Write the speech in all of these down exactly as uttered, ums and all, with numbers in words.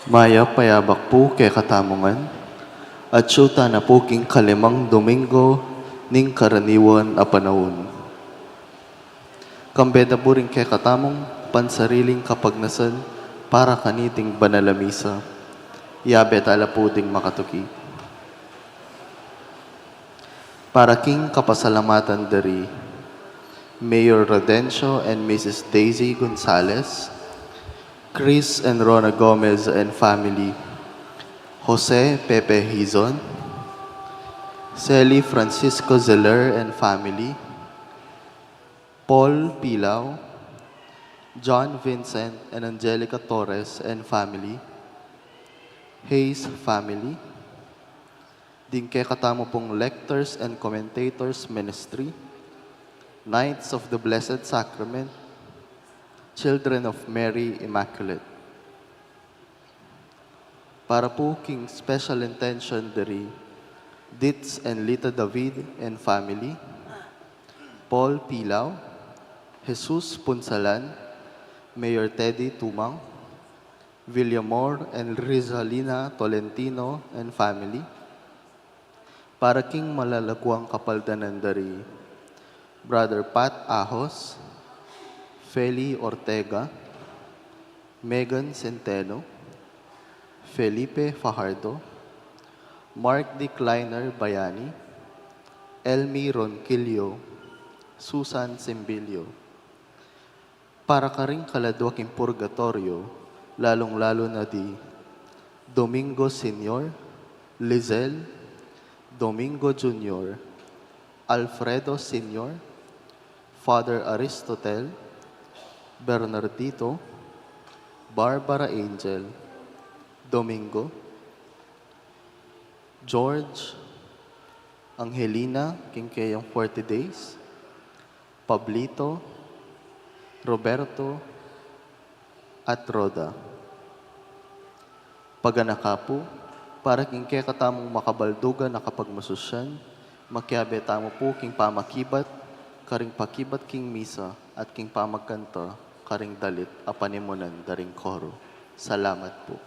Mayap a yabak pu kekatamu ngan, atyu tana pu king kalimang Domingo ning karaniwan a panaun. Kambe da pu ring kekatamung pansariling kapagnasan para kaniting banal a misa. Yabe tala pu ding makatuki. Para king kapasalamatan dari Mayor Rodencio and Missus Daisy Gonzalez, Chris and Rona Gomez and family, Jose Pepe Hizon, Sally Francisco Zeller and family, Paul Pilau, John Vincent and Angelica Torres and family, Hayes family, ding kekatamu pung Lectors and Commentators Ministry, Knights of the Blessed Sacrament, Children of Mary Immaculate. Para pu king special intention dari Ditz and Lita David and family, Paul Pilau, Jesus Punsalan, Mayor Teddy Tumang, Villamor and Rizalina Tolentino and family. Para king malalaguang kapaldanan dari Brother Pat Ahos, Feli Ortega, Megan Centeno, Felipe Fajardo, Mark D. Kleiner Bayani, Elmi Ronquillo, Susan Simbilio. Para karing kaladua king purgatoryo, lalung-lalu na di Domingo Senior, Lizelle, Domingo Junior, Alfredo Senior, Father Aristotel, Bernardito, Barbara Angel, Domingo, George, Angelina, king keyang forty days, Pablito, Roberto, at Rhoda. Paganaka pu, para king kekatamung makabaldugan a kapagmasusyan, makiabe tamu pu king pamakibat, karing pakibat king misa, at king pamagkanta, karing dalit a panimunan da ring koro. Salamat pu.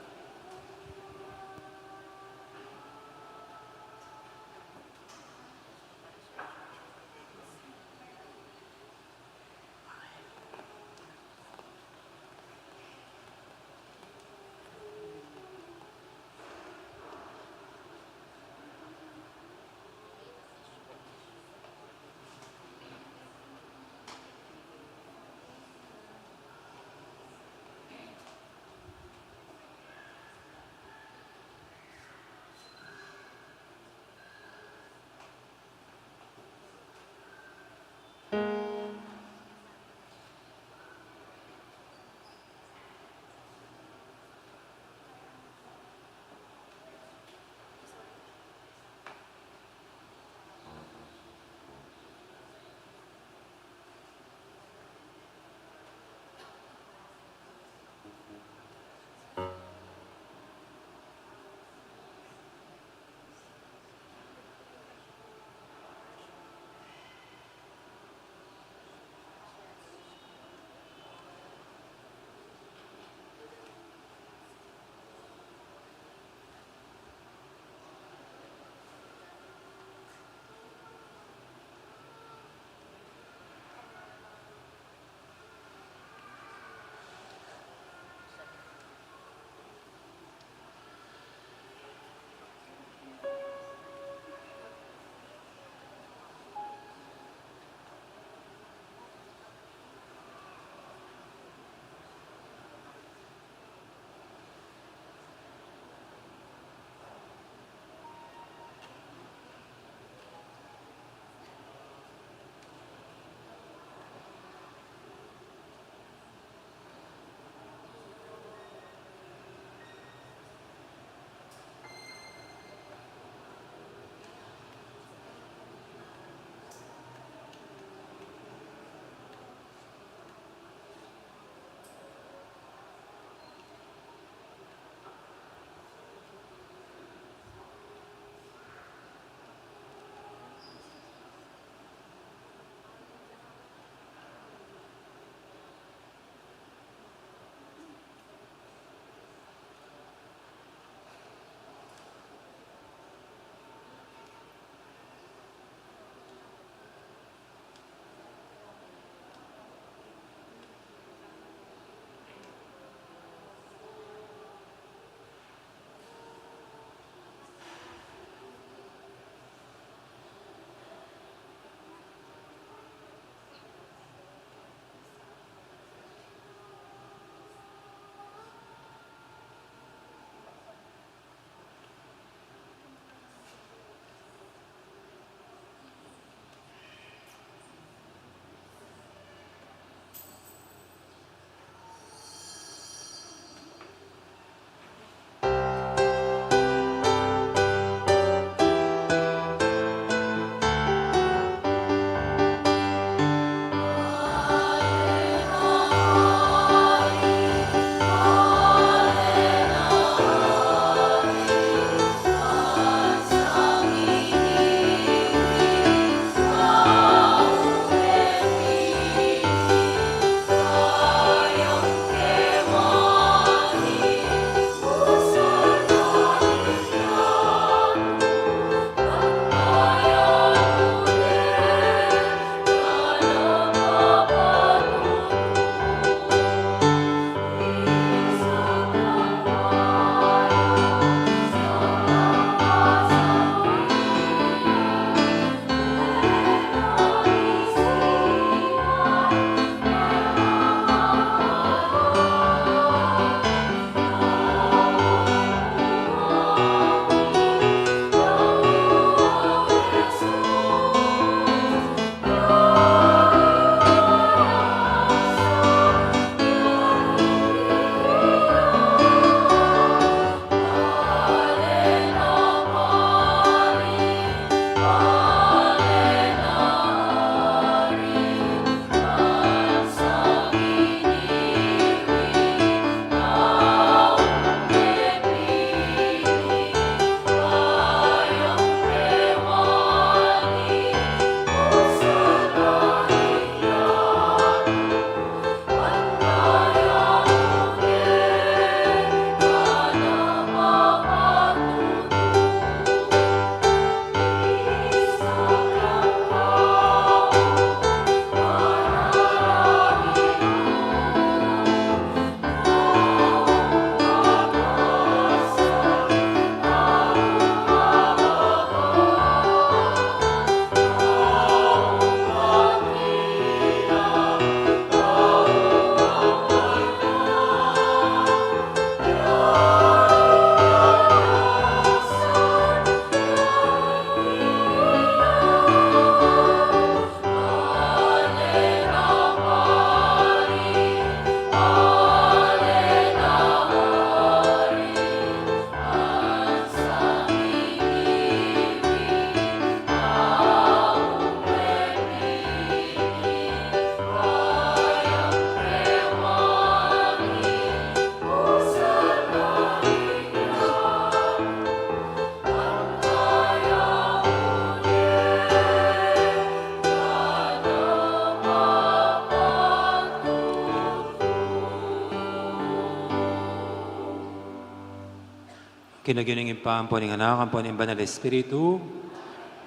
King lagyu ning Ibpa, ampo ning Anak, ampo ning Banal Espiritu.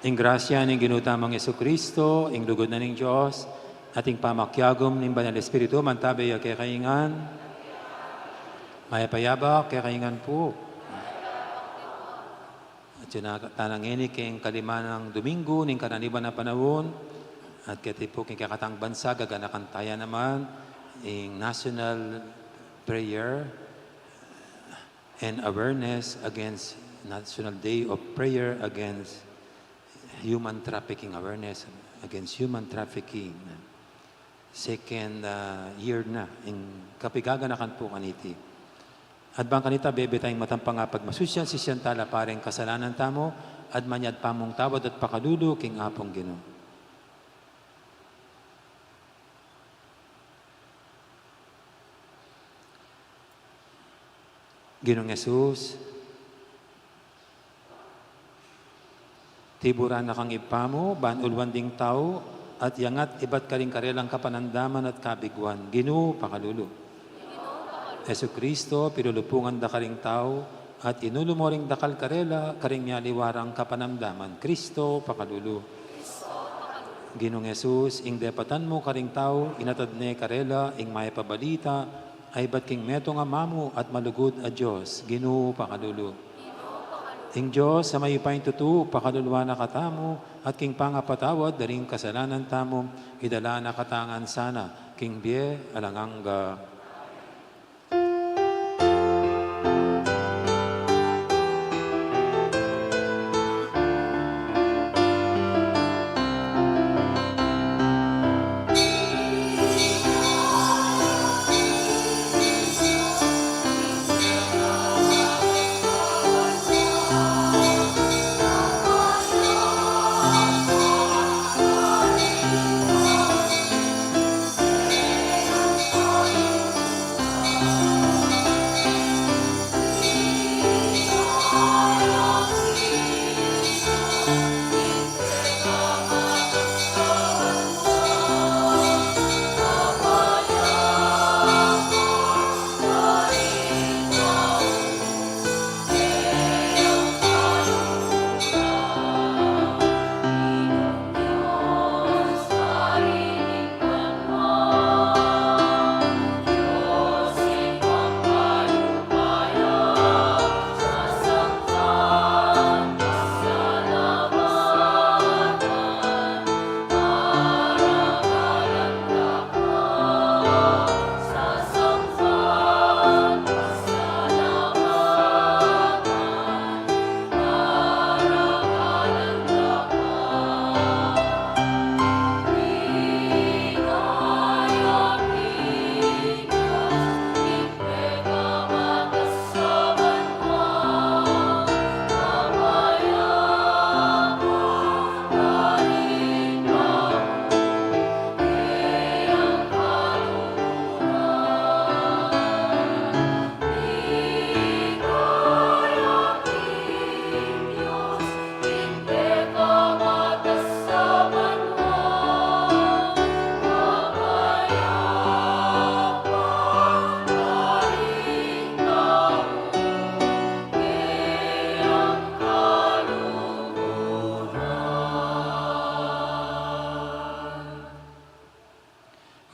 Ing grasya ning Ginu tamung Jesucristo, ing lugud na ning Dios, at ing pamakiagum ning Banal Espiritu, mantabe ya kekayu ngan. Mayap a yabak kekayu ngan pu. At yun na, tana ngeni king kalima nang Domingo ning karaniwan a panaun, at keti pu king kekatang bansa, gaganakan taya naman ing national prayer and awareness against, National Day of Prayer against human trafficking, awareness against human trafficking. Second, ah, year na ing kapigaganakan pu kaniti. At bang kanita, bebe tayang matampang apagmasusyan, sisyan tala pa ring kasalanan tamu, at manyad pamung tawad at pakalulu king Apung Ginu. Ginung Jesus, tiburan na kang Ibpa mu, ban ulwan ding tau, at iyangat ibat karing karelang kapanamdaman at kabiguan. Ginu, pakalulu. Jesucristo, pilulupungan da karing tau, at inulu mu ring dakal karela, karing mialiwa rang kapanamdaman. Cristo, pakalulu. Ginung Jesus, ing depatan mu karing tau, inatad ne karela ing mayap a balita, a ibat king metung a mamu at malugud a Dios. Ginu, pakalulu. Ing Dios a mayupayang tutu, pakaluluan na katamu, at king pangapatawad da ring kasalanan tamu, idala na katamu ngan sana king bie alang angga.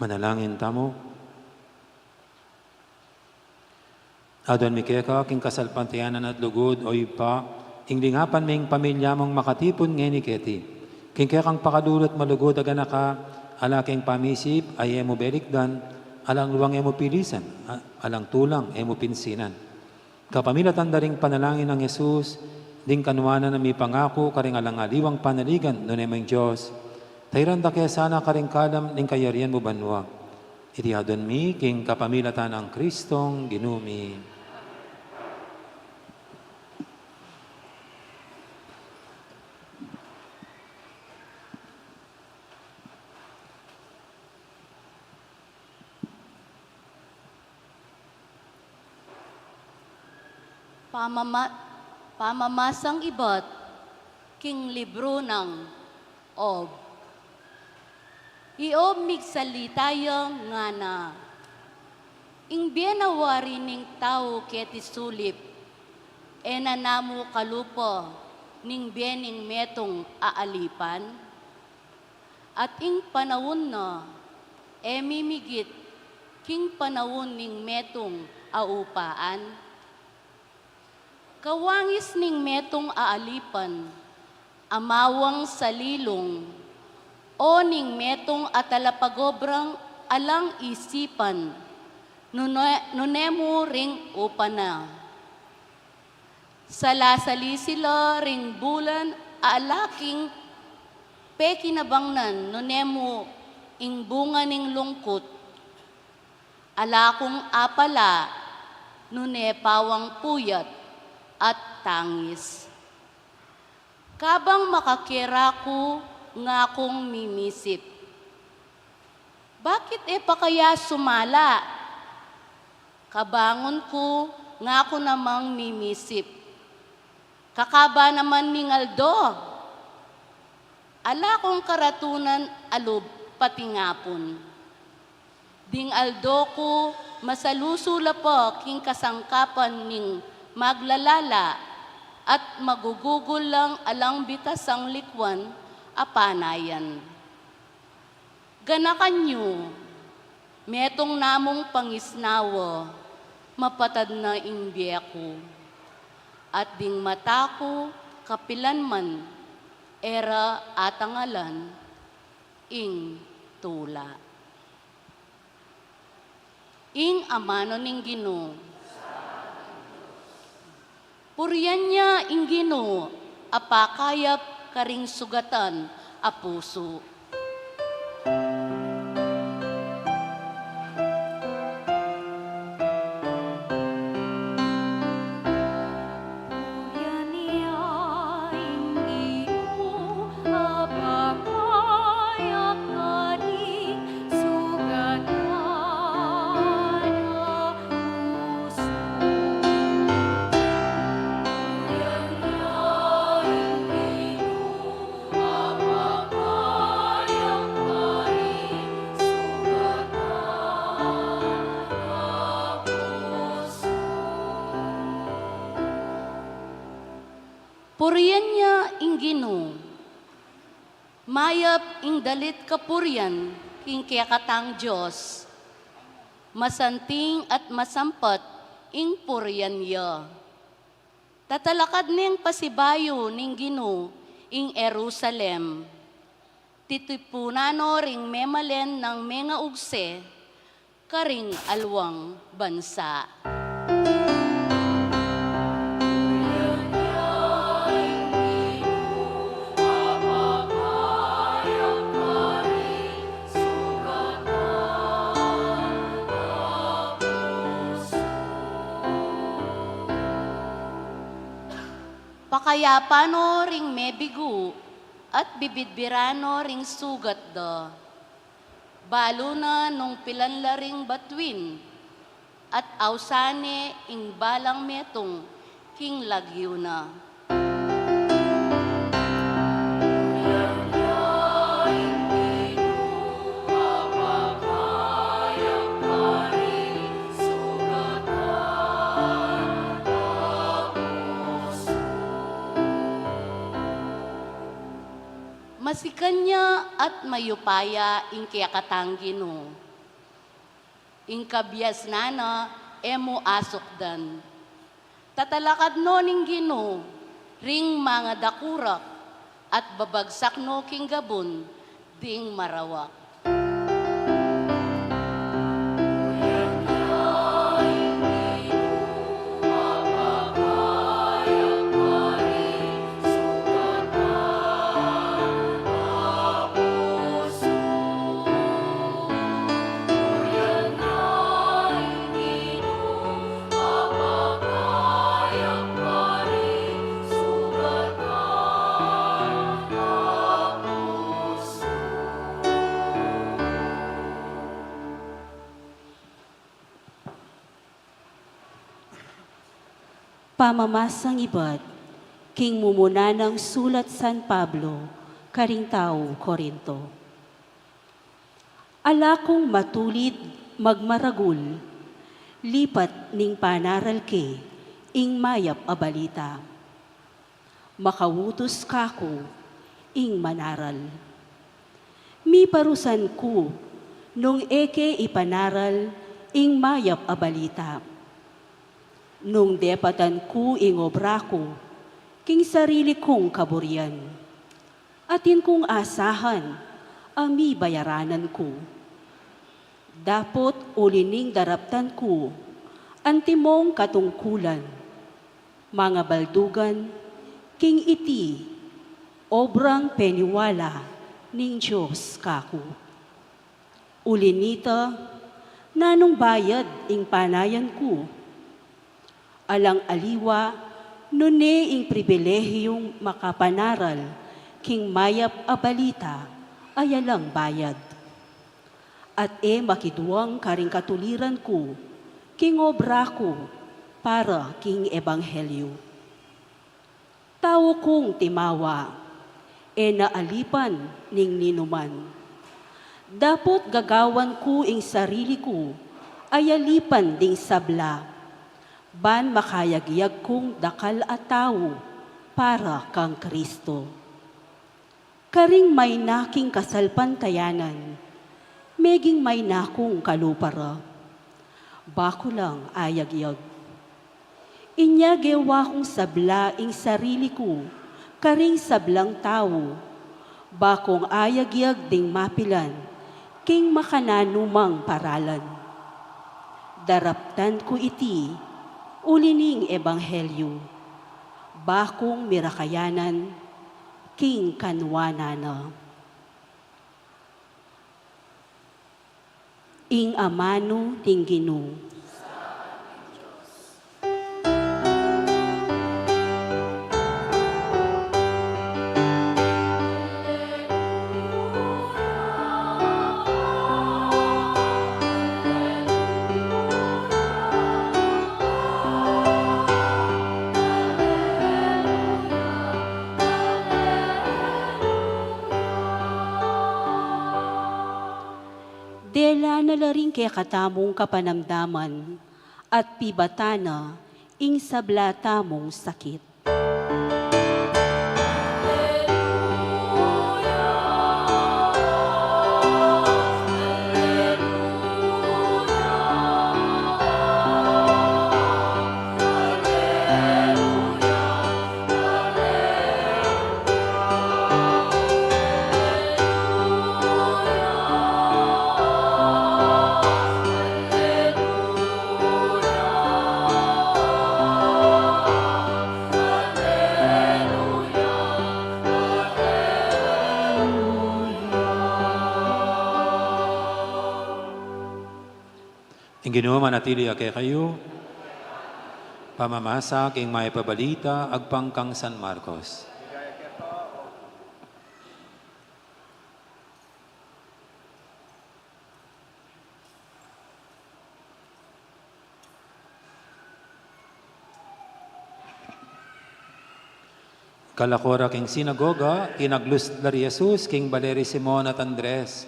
Manalangin tamu. Aduan mi keka king kasalpantayanan at lugud, o Ibpa, ing lingapan ming pamilya mung makatipun ngeni keti. King kekang pakalulu at malugud a ganaka, ala keng pamisip a e mu belikdan, alang luang e mu pilisan, a-, alang tulang e mu pinsinan. Kapamilatan da ring panalangin nang Jesus, ding kanuanan a mipangaku karing alang aliwang panaligan, nune mu ing Dios, tairan da ke sana karing kalam ning kayarian mu banua. Iti aduan mi king kapamilatan nang Kristong Ginu mi. Pamama-, pamamasang ibat king libru nang Ob. I Ob migsalita ya ngana, ing bie na wari ning tau keti sulip, E na namu kalupa ning bie ning metung a alipan? At ing panaun na e mimigit king panaun ning metung a upaan? Kawangis ning metung a alipan, amawang salilung, o ning metung a talapagobrang alang isipan, nune, nune mu ring upa na. Salasali sila ring bulan a ala king pekinabangnan, nune mu ing bunga ning lungkut. Ala kung apala, nune pawang puyat at tangis. Kabang makakera ku, ngakung mimisip, "Bakit e pa kaya sumala?" Kabangun ku, ngaku namang mimisip, "Kakaba naman ning aldo. Ala kung karatunan a lub pating apun." Ding aldo ku, masalusu la pa king kasangkapan ning maglalala at magugugul lang alang bitasang likwan a panayan. Ganakan yu, metung namung pangisnawa, mapatad na ing bie ku. At ding mata ku, kapilan man e ra atangalan ing tula. Ing amanu ning Ginu. Purian ya ing Ginu a pakayap karing sugatan a pusu. Purian ya ing Ginu a pakayap karing sugatan a pusu. Purian ya ing Ginu a pakayap karing sugatan a pusu. Purian ya ing Ginu. Mayap ing dalit kapurian king kekatang Dios. Masanting at masampat ing purian ya. Tatalakad neng pasibayu ning Ginu ing Jerusalem. Titipunan no ring memalen nang mengaugse karing alwang bansa. Pakayapan no ring mebigu at bibidbiran no ring sugat da. Balu na nung pilan la ring batuin, at ausan ne ing balang metung king lagyu na. Masikan ya at mayupaya ing kekatang Ginu. Ing kabiasnan na e mu asukdan. Tatalakad no ning Ginu ring mangadakurak, at babagsak no king gabun ding marawak. Pamamasang ibat king mumuna nang sulat San Pablo karing tau Corinto. Ala kung matulid magmaragul, lipat ning panaral ke, Ing mayap a balita. Makautus kaku ing manaral. Miparusan ku nung e ke ipanaral ing mayap a balita. Nung depatan ku ing obra ku king sarili kung kaburian. Atin kung asahan a mibayaranan ku. Dapot uli ning daraptan ku antimong katungkulan, mangabaldugan king iti obrang peniwala ning Dios kaku. Uli nita, nanung bayad ing panayan ku? Alang aliwa, nune ing pribilehiyung makapanaral king mayap a balita ay alang bayad. At e makiduang karing katuliran ku king obra ku para king ebanghelyu. Tau kung timawa, e na alipan ning ninuman. Dapot gagawan ku ing sarili ku ay alipan ding sabla, ban makayagyag kung dakal a tau para kang Kristo. Karing mayna king kasalpantayanan, meging mayna kung kalupa ra. Baku lang ayagyag. Inya gewa kung sabla ing sarili ku karing sablang tau, bakung ayagyag ding mapilan king makananumang paralan. Daraptan ku iti uli ning ebanghelyu, bakung mirakayanan king kanuanan na. Ing amanu ning Ginu. Dela na la ring kekatamung kapanamdaman at pibatan na ing sabla tamung sakit. Ing Ginu manatili ya kekayu. Pamamasa king Mayap a Balita agpang kang San Marcos. Kalako ra king sinagoga, kinaglus la ri Jesus king bale ri Simon at Andres,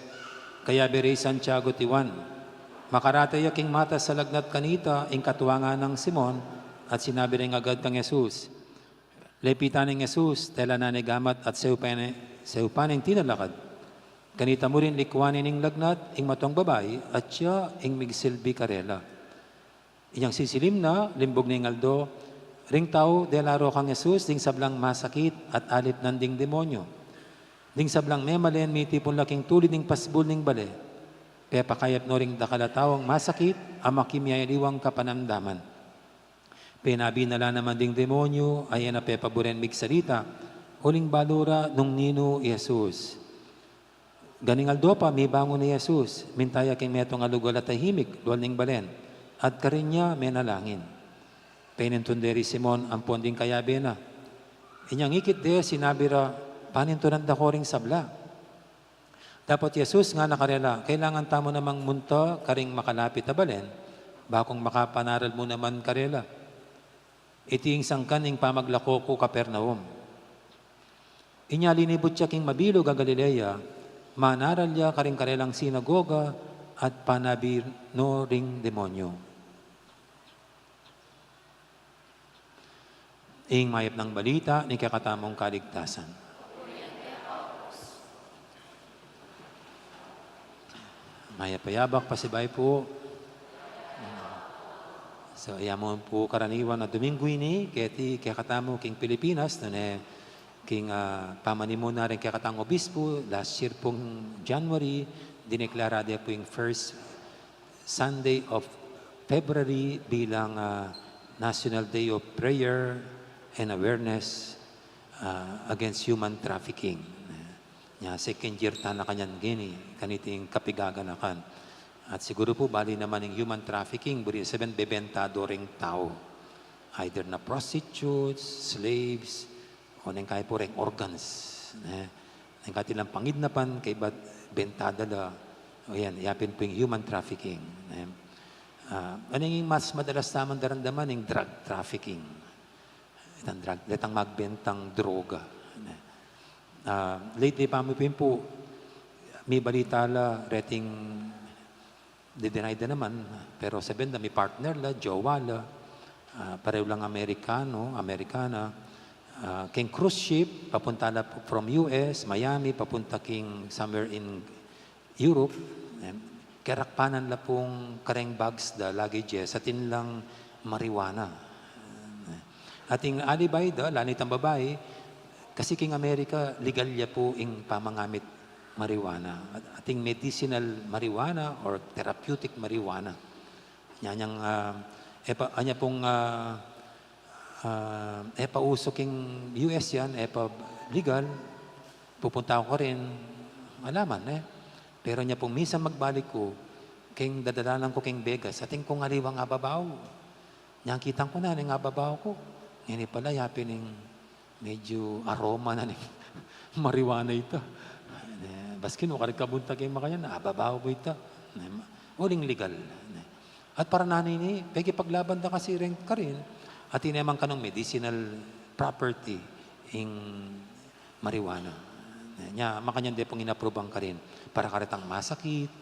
kayabe ri Santiago at Juan. Makarate ya king matas a lagnat kanita ing katuangan nang Simon, at sinabi ring agad kang Jesus. Lepitan neng Jesus, tela na ne gamat at seupan ne, seupan neng tinalakad. Kanita mu rin likuan ne ning lagnat ing matong babai, at ya ing migsilbi karela. Inyang sisilim na, limbug ne ing aldo, ring tau dela ro kang Jesus ding sablang masakit at alip na ding demonyo. Ding sablang memalen mitipun la king tulid ning pasbul ning bale. Pepakayap no ring dakal a taung masakit a makimya aliwang kapanamdaman. Penabi na la naman ding demonyo a e na pepaburen migsalita uling balu ra nung ninu i Jesus. Ganing aldo pa, mibangun i Jesus, minta ya king metung a lugal a tahimik, lual ning balen, at karin ya menalangin. Penintun de ri Simon ampon ding kayabe na. Inyang ikit de, sinabi ra, panintunan da ko ring sabla. Dapot i Jesus ngana karela, kailangan tamu namang munta karing makalapit a balen, bakung makapanaral mu naman karela. Iti ing sangkan ning pamaglako ku Capernaum. Inya linibut ya king mabilug a Galilea, manaral ya karing karelang sinagoga at panabi no ring demonyo. Ing mayap nang balita ning kekatamung kaligtasan. Mayap a yabak, pasibayu pu. So, iya mu pu karaniwan a Domingo ini, keti kekatamu king Pilipinas, nune king, ah, pamanimun na ring kekatang obispo, last year pung January, dineklara de pu ing first Sunday of February bilang, ah, National Day of Prayer and Awareness, ah, against human trafficking. Nya, second year ta na kanyan ngeni, kaniting kapigaganakan. At siguru pu, bali naman ing human trafficking, buri sabian bebenta do ring tau. Either na prostitutes, slaves, o neng kaya pu reng organs, ne? Neng kaya tilang pangidnapan, kaybat benta da la. O yan, yapin pu ing human trafficking, ne? Ah, ing mas madalas tamung daramdaman, ing drug trafficking. Itang drug, detang magbentang droga, ne? Ah, lately pa mu pin pu, mibalita la, reting, di-deny da naman, pero sabian da, mi partner la, jowa la, ah, pareho lang Amerikano, Amerikana, ah, king cruise ship, papunta la pu-, from U S, Miami, papunta king somewhere in Europe, eh, kerakpanan la pung kareng bags da, luggages, atin lang marijuana. Ating alibi da, lalo na itang babai, kasi king Amerika, legal ya pu ing pamangamit marijuana. At-, ating medicinal marijuana or therapeutic marijuana. Nya nyang, ah, e pa, anya pung, ah, ah, e pa uso king U S yan, e pa legal, pupunta ku karin, ala man, e. Pero nya pung minsan magbalik ku, king dadalanan ku king Vegas, atin kung aliwang ababaw. Nya kitang ku na, ning ababaw ku. Ngeni pala, yapin ing medyu aroma na ning marijuana ita. Ne, baskin o karin kabuntag ing makanyan, ababaw ku ita. Ne, ma-, uling legal. Ne. At para nanu ini, pekipaglaban da kasi reng karin, atin e man kanung medicinal property ing marijuana. Ne, nya, makanyan de pung inapruban karin. Para karetang masakit,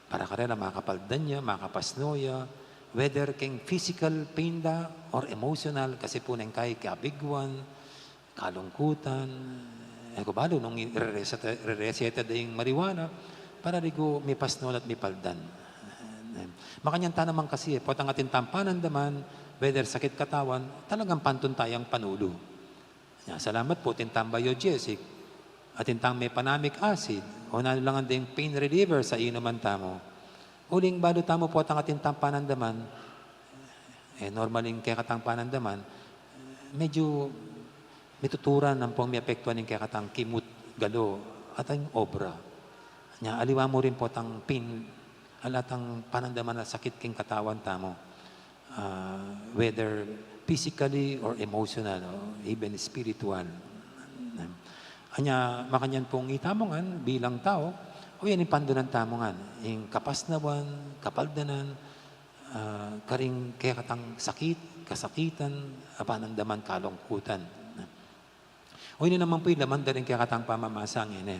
para karela makapaldan ya, makapasno ya, whether king physical pain da or emotional, kasi pu neng kaya kabiguan, kalungkutan, e ku balu nung i-, irereseta, irereseta da ing marijuana, para rigu mipasno la at mipaldan. Makanyan ta naman kasi, e, potang atin tang panandaman, whether sakit katawan, talagang pantun tayang panulu. Nya, salamat pu, atin tang biogesic, atin tang mefenamic acid, o nanu la ngan ding pain reliever sa inuman tamu. Uling balu tamu potang atin tang panandaman, e, normal ing kekatang panandaman, medyu mituturan ampong miapektuan ing kekatang kimut, galo, at ing obra. Nya, aliwa mu rin potang pain, ala tang panandaman a sakit king katawan tamu. Ah, whether physically or emotional, o even spiritual. Anya, makanyan pung itamu ngan, bilang tau, o yan ing pandunan tamu ngan, ing kapasnawan, kapaldanan, ah, karing kekatang sakit, kasakitan, a panandaman, kalungkutan. O ini naman pu ing laman da ring kekatang pamamasa ngeni.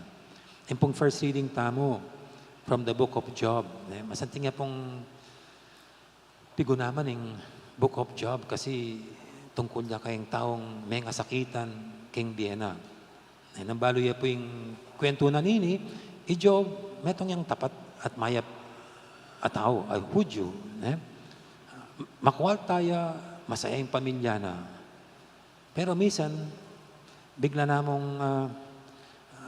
Ing pung first reading tamu from the book of Job, ne? Masanting ya pung pigunaman ing book of Job kasi tungkul ya karing taung mengasakitan king bie na. Ne, nung balu ya pu ing kwentu na nini, i Job, metung yang tapat at mayap a tau, a Hudyu, ne? Makwalta ya, masaya ing pamilya na. Pero minsan, bigla namung, ah,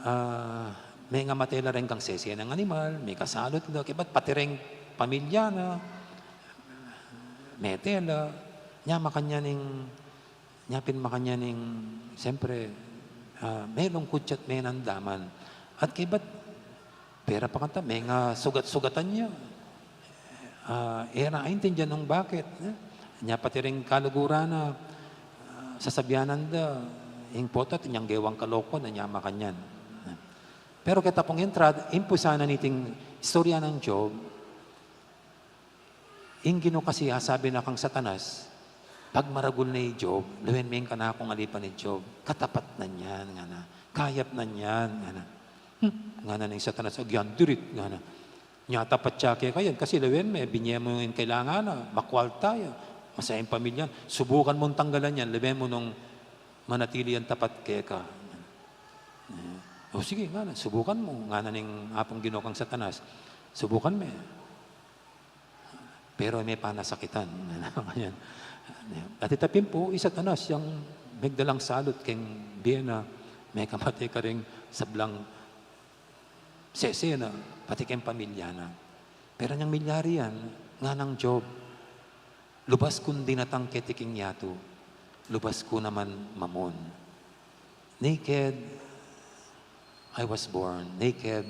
ah, mengamate la reng kang sese nang animal, mikasalut la, kaybat pati reng pamilya na, mete la, nya makanyan ing, nya pin makanyan ing, siyempre, ah, melungkut ya't menandaman. At kaybat, pera pa kanta, mengasugat-sugatan ya. Ah, e ra aintindian nung bakit, e. Nya pati ring kaluguran na, ah, sasabianan da, ing potat, inyang gewang kalokuan, nya makanyan. Pero keta pung entrada, impusanan iting istorya nang Job, ing Ginu kasi asabi na kang Satanas, pagmaragul ne i Job, lawen me ing kanakung alipan i Job, katapat na niyan, ngana, kayap na niyan, ngana. Hmm, ngana ning Satanas, agyan dirit, ngana. Nya tapat ya keka yan, kasi lawen me, binie mu ing kailangan na, makwalta ya, masaya ing pamilya na. Subukan mung tanggalan yan, lawen mu nung manatili yang tapat keka. Eh, o sige, ngana, subukan mu, ngana ning Apung Ginu kang Satanas, subukan me. Pero me panasakitan. At ita pin pu, i Satanas yang megdalang salut keng bie na, mekamate karing sablang sese na, pati keng pamilya na. Pero anyang milyari yan, nganang Job, lubas kung dinatang keti king yatu, lubas ku naman mamon. Naked I was born, naked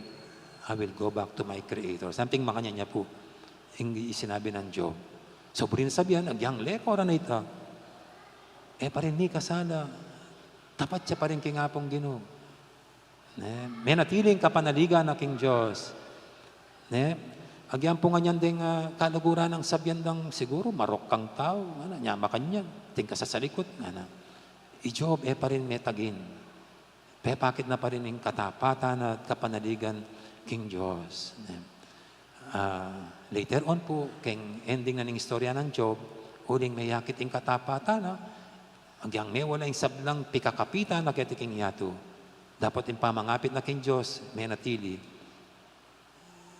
I will go back to my Creator. Something makanyan ya pu ing sinabi nang Job. So, buri nang sabian, agyang leko ra na ita, e pa rin mikasala, tapat ya pa rin king Apung Ginu. Ne? Menatili ing kapanaligan na king Dios. Ne? Agyang pu nganyan deng, ah, kaluguran nang sabian dang siguru marok kang tau, ngana, nya makanyan, ating kasasalikut, ngana. I Job, e pa rin metagin. Pepakit na pa rin ing katapatan at kapanaligan king Dios. Ne? Ah, later on pu, keng ending na ning istorya nang Job, uling meyakit ing katapatan na, agyang mewala ing sablang pikakapitan na keti king yatu. Dapot ing pamangapit na king Dios, menatili.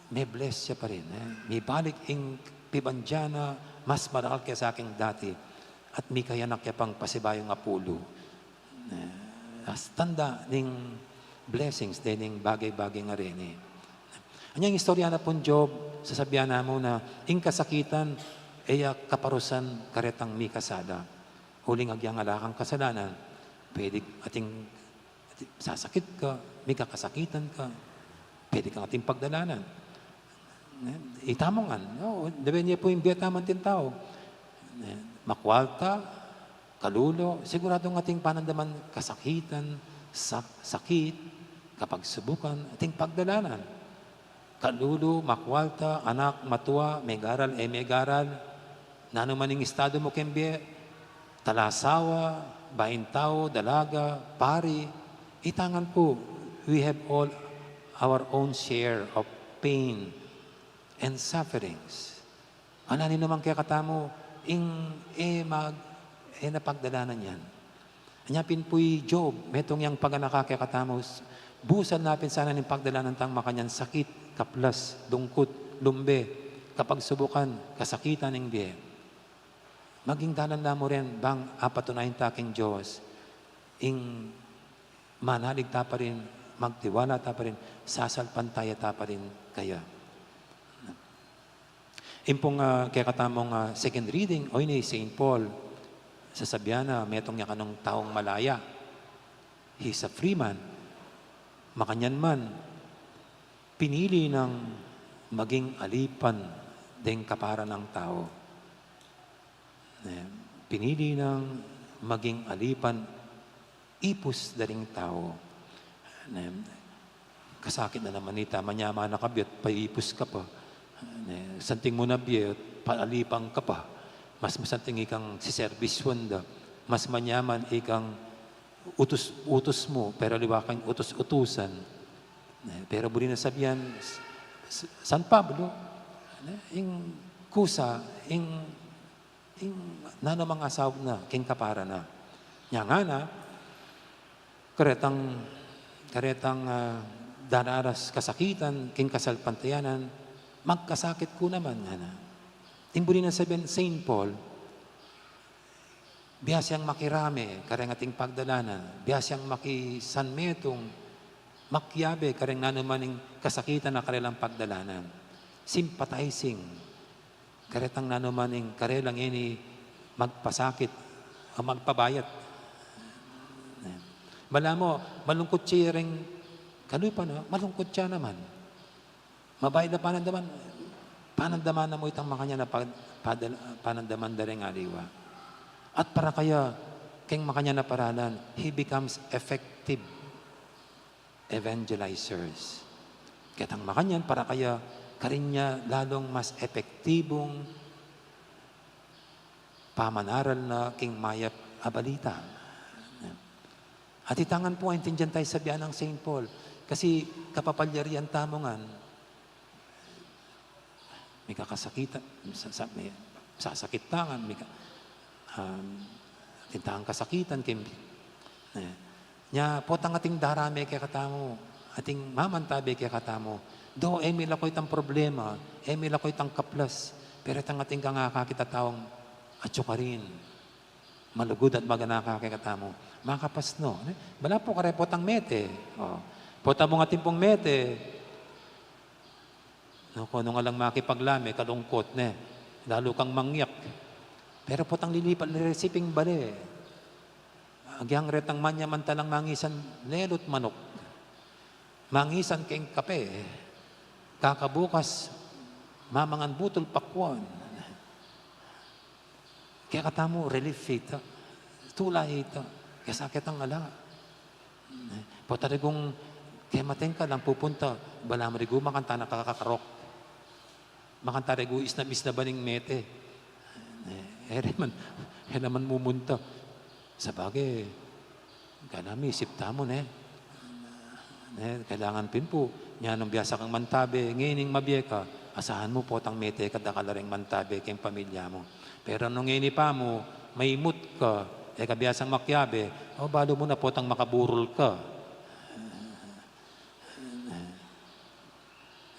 Me-bless ya pa rin, eh. Mibalik ing pibandian na mas marakal kesa king dati, at mikayanak ya pang pasibayung apulu. Eh, as tanda ning blessings, dening bagay-bagay a reni. Anyang istorya na pung Job, sasabian na mu na ing kasakitan, e ya kaparusan karetang mikasala. Uling agyang ala kang kasalanan, pwede ating sasakit ka, mika kasakitan ka, pwede kang ating pagdalanan. Ne? Ita mu ngan, no? Depende pu ing bie tamu anting tau. Ne? Makwalta, kalulu, siguradung ating panandaman kasakitan, sak-, sakit, kapagsubukan, ating pagdalanan. Kalulu, makwalta, anak, matua, megaral, e megaral, nanu man ing estadu mu keng bie, talasawa, baing tau, dalaga, pari, ita ngan pu, we have all our own share of pain and sufferings. Ala ninu man kekatamu ing e mag-, e na pagdalanan yan. Anya pin pu i Job, metung yang paganaka kekatamu, s-, busal na pin sana ning pagdalanan tang makanyan sakit, kaplas, dungkut, lumbe, kapagsubukan, kasakitan ning bie. Maging dalan la mu rin bang apatunayan ta king Dios, ing manalig ta pa rin, magtiwala ta pa rin, sasalpantaya ta pa rin kaya. Ing pung, ah, kekatamung, ah, second reading, o ini Saint Paul, sasabian na, metung ya kanung taung malaya. He's a free man. Makanyan man, pinili nang maging alipan deng kapara nang tau. Ne, pinili nang maging alipan, ipus da ring tau. Ne, kasakit na naman ita, manyaman na ka bie at paipus ka pa. Ne, santing mu na bie at paalipan ka pa. Mas masanting ikang siserbisyuan da. Mas manyaman ikang utus, utus mu, pero aliwa kang utus-utusan. Ne, pero buri na sabian, s-, s-, San Pablo, ne, ing kusa, ing ing nanu mang asawag na, king kapara na. Nya ngana, karetang, karetang, ah, dararas kasakitan, king kasalpantayanan, magkasakit ku naman, ngana. Ing buri nang sabian Saint Paul, biasa yang makirame kareng ating pagdalanan, biasa yang makisanmetung, makiabe kareng nanu man ing kasakitan a karelang pagdalanan. Sympathizing. Karetang nanu man ing karela ngeni magpasakit o magpabayat. Balamu, malungkut ya ring kalupa na, malungkut ya naman. Mabayat la panandaman, panandaman na mu itang makanyan a pag-, padal-, panandaman da ring aliwa. At para kaya, keng makanyan a paralan, he becomes effective evangelizers. Ketang makanyan, para kaya karin ya lalung mas epektibung pamanaral na king mayap a balita. At ita ngan pu, aintindian taya sabian nang Saint Paul. Kasi kapapalyarian tamu ngan, mika kasakitan, sa-, sa-, mi-, sasakit ta ngan, mika, um, atin tang kasakitan, king, Nya, potang ating darame kekatamu, ating mamantabe kekatamu. Do, e mi laku itang problema, e mi laku itang kaplas, pero itang ating kangakakit a taung atyu karin, malugud at maganaka kekatamu, makapas no, ne? Balamu pu kare potang mete. O, pota mung atin pung mete, no, kung nung alang makipaglame, kalungkot, ne? Lalu kang mangyak. Pero potang lilipat, liresiping bale. Agyang retang manyamantalang mangisan lelut manuk, mangisan keng kape, kakabukas mamangan butul pakwan. Kekatamu, relief ita, tula ita, kesa ketang ala. Pota rigung kemateng ka lang pupunta, balamu rigu makanta na kakakarok. Makanta rigu isnab-isnaban ing mete. E, e re man, e re man mumunta. Sabagay, kailangan misip tamu, ne? Ne, kailangan pin pu, nya nung biasa kang mantabe, ngeni ing mabie ka, asahan mu potang mete ka, dakal la ring mantabe keng pamilya mu. Pero nung ngeni pa mu, maimut ka, e ka biasang makiabe, o, balu mu na potang makaburul ka.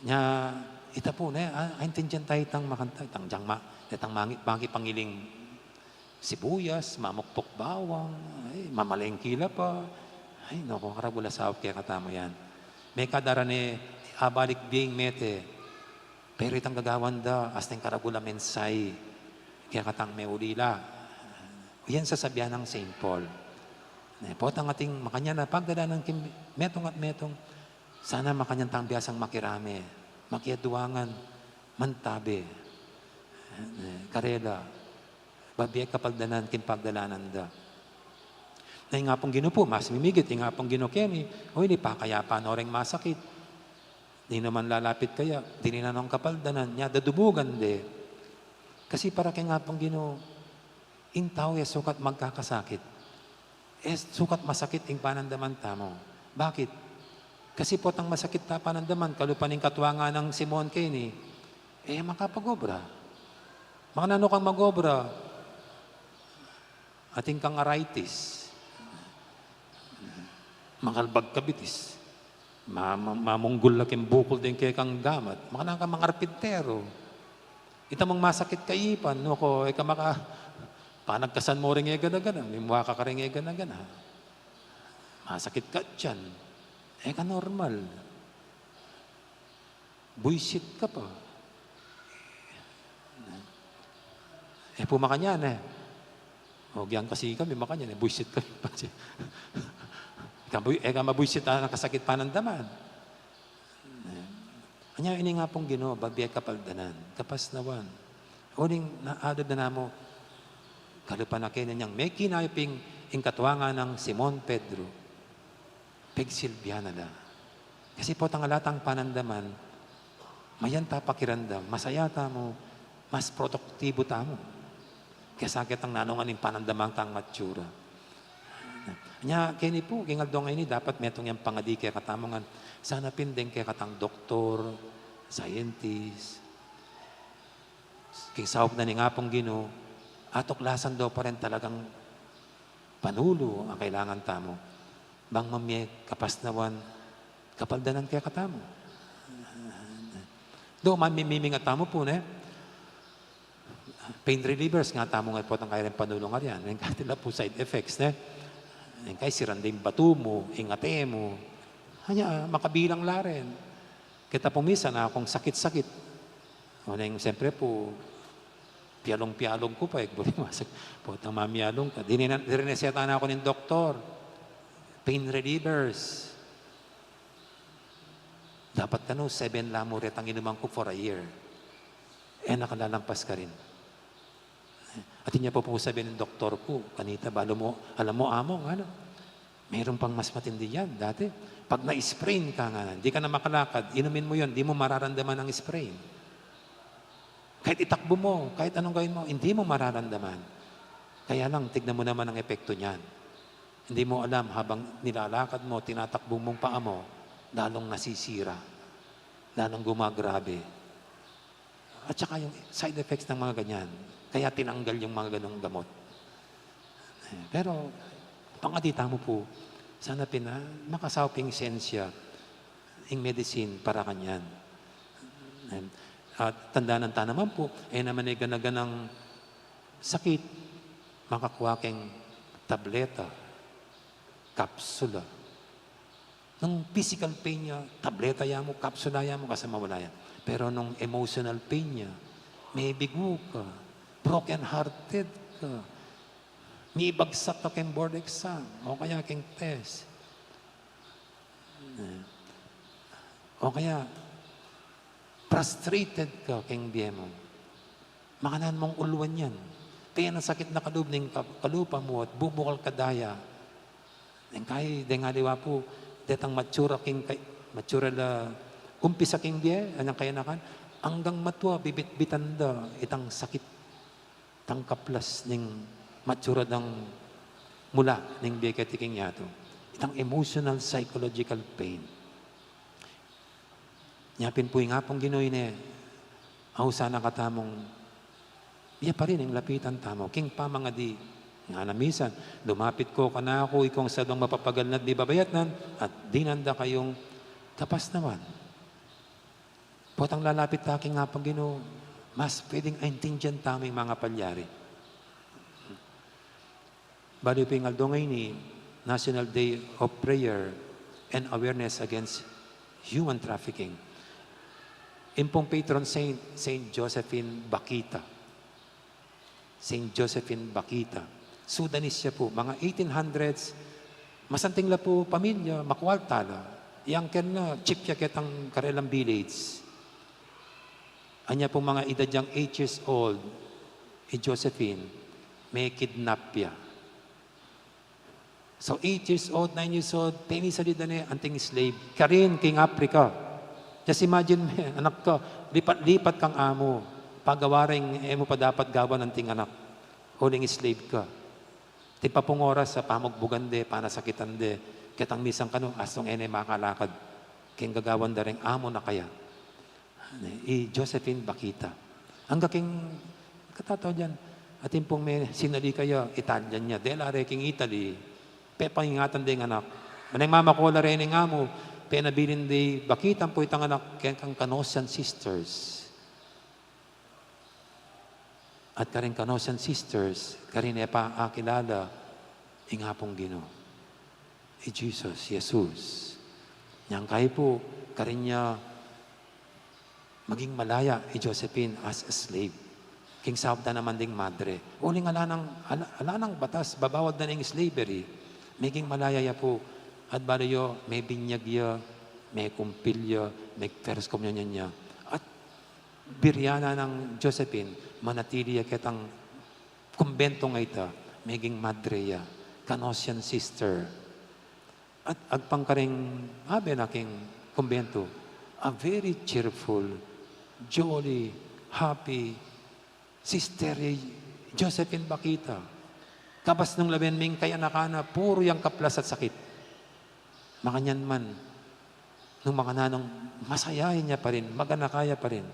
Nya, ita pu, ne, a, aintindian tayu itang makanta, itang dyang ma-, itang mangi-, mangipangiling sibuyas, mamukpuk bawang, ay, mamalengki la pa. Ay, naku, karagul a saup kekatamu yan. Mekad aran e, abalik bie ing mete. Pero itang gagawan da, asta ing karagul a mensahe kekatang meulila. Yan sasabian nang Saint Paul. Ne, potang ating makanyan a pagdalanan king metung at metung, sana makanyan tang biasang makirame, makiaduangan, mantabe, e, karela, babie kapaldanan king pagdalanan da. Na ing Apung Ginu pu, mas mimigit, ing Apung Ginu keni, o, ini pakayapa no reng masakit. Ninu man lalapit kaya, dininan nong kapaldanan, nya dadubugan de. Kasi para keng Apung Ginu, ing tau e sukat magkakasakit, e sukat masakit ing panandaman tamu. Bakit? Kasi potang masakit ta panandaman, kalupa ning katuangan nang Simon keni, e makapag-obra. Makananu kang mag-obra? Atin kang arthritis, mangalbag ka bitis, ma-, ma-, mamunggul la king bukul deng kekang gamat, makananu kang mangarpintero. Ita mung masakit ka ipan, no, ko, e ka maka-, panagkasan mu ring e gana-gana, mimua ka karing e gana-gana. Masakit ka tiyan, e ka normal. Buisit ka pa. E pu makanyan e. O, gyan kasi kami makanyan e, buisit kami pa. Ika bui-, e ka mabuisit a nakasakit panandaman. Anya, ini nga pung Ginu, babie kapaldanan, kapasnawan. Uling naadad na namu, kalupa na keni nyang mekinayap ing katuangan nang Simon Pedro. Pegsilbian na la. Kasi potang ala tang panandaman, mayan ta pakiramdam, masaya tamu, mas produktibo tamu kesa ketang nanu ngan ing panandaman tang matsura. Nya, keni pu, king aldo ngeni, dapat metung yang pangadi kekatamu ngan, sana pin deng kekatang doktor, scientist, king saup na ning Apung Ginu, atuklasan da pa rin talagang panulu a kailangan tamu bang mamie kapasnawan, kapaldanan kekatamu. Do, mamimimingat tamu pu, ne? Pain relievers nga tamu ngan potang kaya ring panulu ngan yan. Ing kati la pu side effects, ne? Ing kaya siran da ing batu mu, ing ate mu. Anya, makabilang la rin. Kita pu minsan, a, kung sakit-sakit. O, neng, siyempre pu, pialung-pialung ku pa, e, buri masakit. Potang mamialung ka. Dininan, dirineseta na ku ning doktor. Pain relievers. Dapat kanu, seven la mu retang inuman ku for a year. E na ka lalampas karin. Atin ya pu pu sabi ning doktor ku, kanita, balu mu, alam mu, Among, ano, meron pang mas matindi yan. Dati, pag na-sprain ka nga, hindi ka na makalakad, inumin mu yun, di mu mararamdaman ang sprain. Kahit itakbo mo, kahit anong gawin mo, hindi mo mararamdaman. Kaya lang, tignan mo naman ang epekto niyan. Hindi mo alam, habang nilalakad mo, tinatakbo mong paa mo, lalong nasisira, lalong gumagrabe. At saka yung side effects ng mga ganyan. Kaya tinanggal yung mga ganong gamot. Eh, pero, Pangadi tamu pu, sana pin, ah, makasaup ing sensya, ing medicine para kanyan. Em, at tandanan ta naman pu, e naman e gana-ganang sakit makakua keng tableta, kapsula. Nung physical pain ya, tableta ya mu, kapsula ya mu, kasi mawala yan. Pero nung emotional pain ya, mebigu ka, broken-hearted ka, mibagsak ka keng board exam, o kaya keng test. Eh, o kaya, frustrated ka keng bie mu. Makananu mung uluan yan. Kaya nasakit na kalub ning ka-, kalupa mu at bubukal ka daya. Ning kai, deng aliwa pu, detang matsura king kai-, matsura la, umpisa king bie, anyang kayanakan, anggang matua, bibitbitan da, itang sakit, itang kaplas ning matsura dang mula ning bie keti king yatu. Itang emotional, psychological pain. Nya pin pu ing Apung Ginu ine, ausan na katamung, iya pa rin ing lapitan tamu, king pamangadi, ngana misan, "Lumapit ko kanaku, ikong sablang mapapagal na't bibabayatnan, at dinan da kayung kapasnawan." Potang lalapit ta king Apung Ginu, mas pwedeng aintindian tamu ing mangapalyari. Balu pu ing aldo ngeni, National Day of Prayer and Awareness Against Human Trafficking. Ing pung patron saint, Saint Josephine Bakhita. Saint Josephine Bakhita. Sudanese ya pu, mga eighteen hundreds, masanting la pu pamilya, makualta la. Yang ken na, chief ya ketang karelang village. Anya pung mga edad yang eight years old, i Josephine, mekidnap ya. So, eight years old, nine years old, pemisalida ne anting slave. Karin, king Africa. Just imagine me, anak ka, lipat-lipat kang amu. Pagawa ring e mu pa dapat gawan anting anak. Uling slave ka. Tipa pung oras sa pamugbugan de, panasakitan de. Ketang misan kanu, astung e ne makalakad. King gagawan da ring amu na kaya. I Josephine Bakhita. Angga king katatau diyan, atin pung me sinali kaya, Italian ya. Dela re king Italy, pepangingatan deng anak. Maneng mama ko la re ning amu, penabilin de Bakhita pu itang anak, keng Canossian Sisters. At karing Canossian Sisters, karin e pa akilala ing Apung Ginu, i Jesus, Jesus. Nyang kai pu, karin ya maging malaya i Josephine as a slave. King saup da naman ding madre. Uling ala nang, ala, ala nang batas, babawal da ning slavery. Maging malaya ya pu. At balu yu, mebinyag ya, mekumpil ya, meg-first communion ya. At birian na nang Josephine, manatili ya ketang kumbentung a ita, meging madre ya, Canossian sister. At agpang karing abe na king kumbentu, a very cheerful, jolly, happy sister i Josephine Bakhita. Kabas nung lawen ming kayanakan na, puru yang kaplas at sakit. Makanyan man, nung makananung, masayain ya pa rin, maganaka ya pa rin.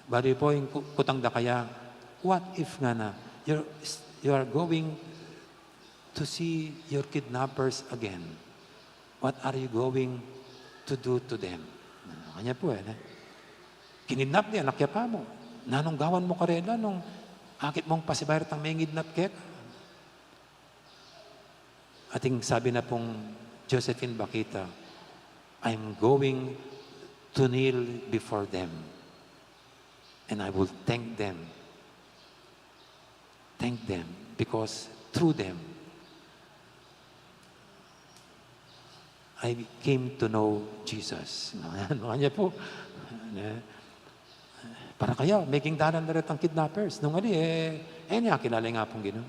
Balu pu ing ku-, kutang da kaya, "What if," ngana, "you're, you are going to see your kidnappers again? What are you going to do to them?" Kanya pu, e, ne? Kinidnap ne, anak ya pa mu. Nanung gawan mu karela nung akit mung pasibayu retang mengidnap keka? Ating sabi na pung Josephine Bakhita, "I'm going to kneel before them, and I will thank them. Thank them, because through them, I came to know Jesus." Ano kanya pu? Ne? Para kaya, meging dalan da retang kidnappers. Nung ali, e, e, ne akilala ing Apung Ginu.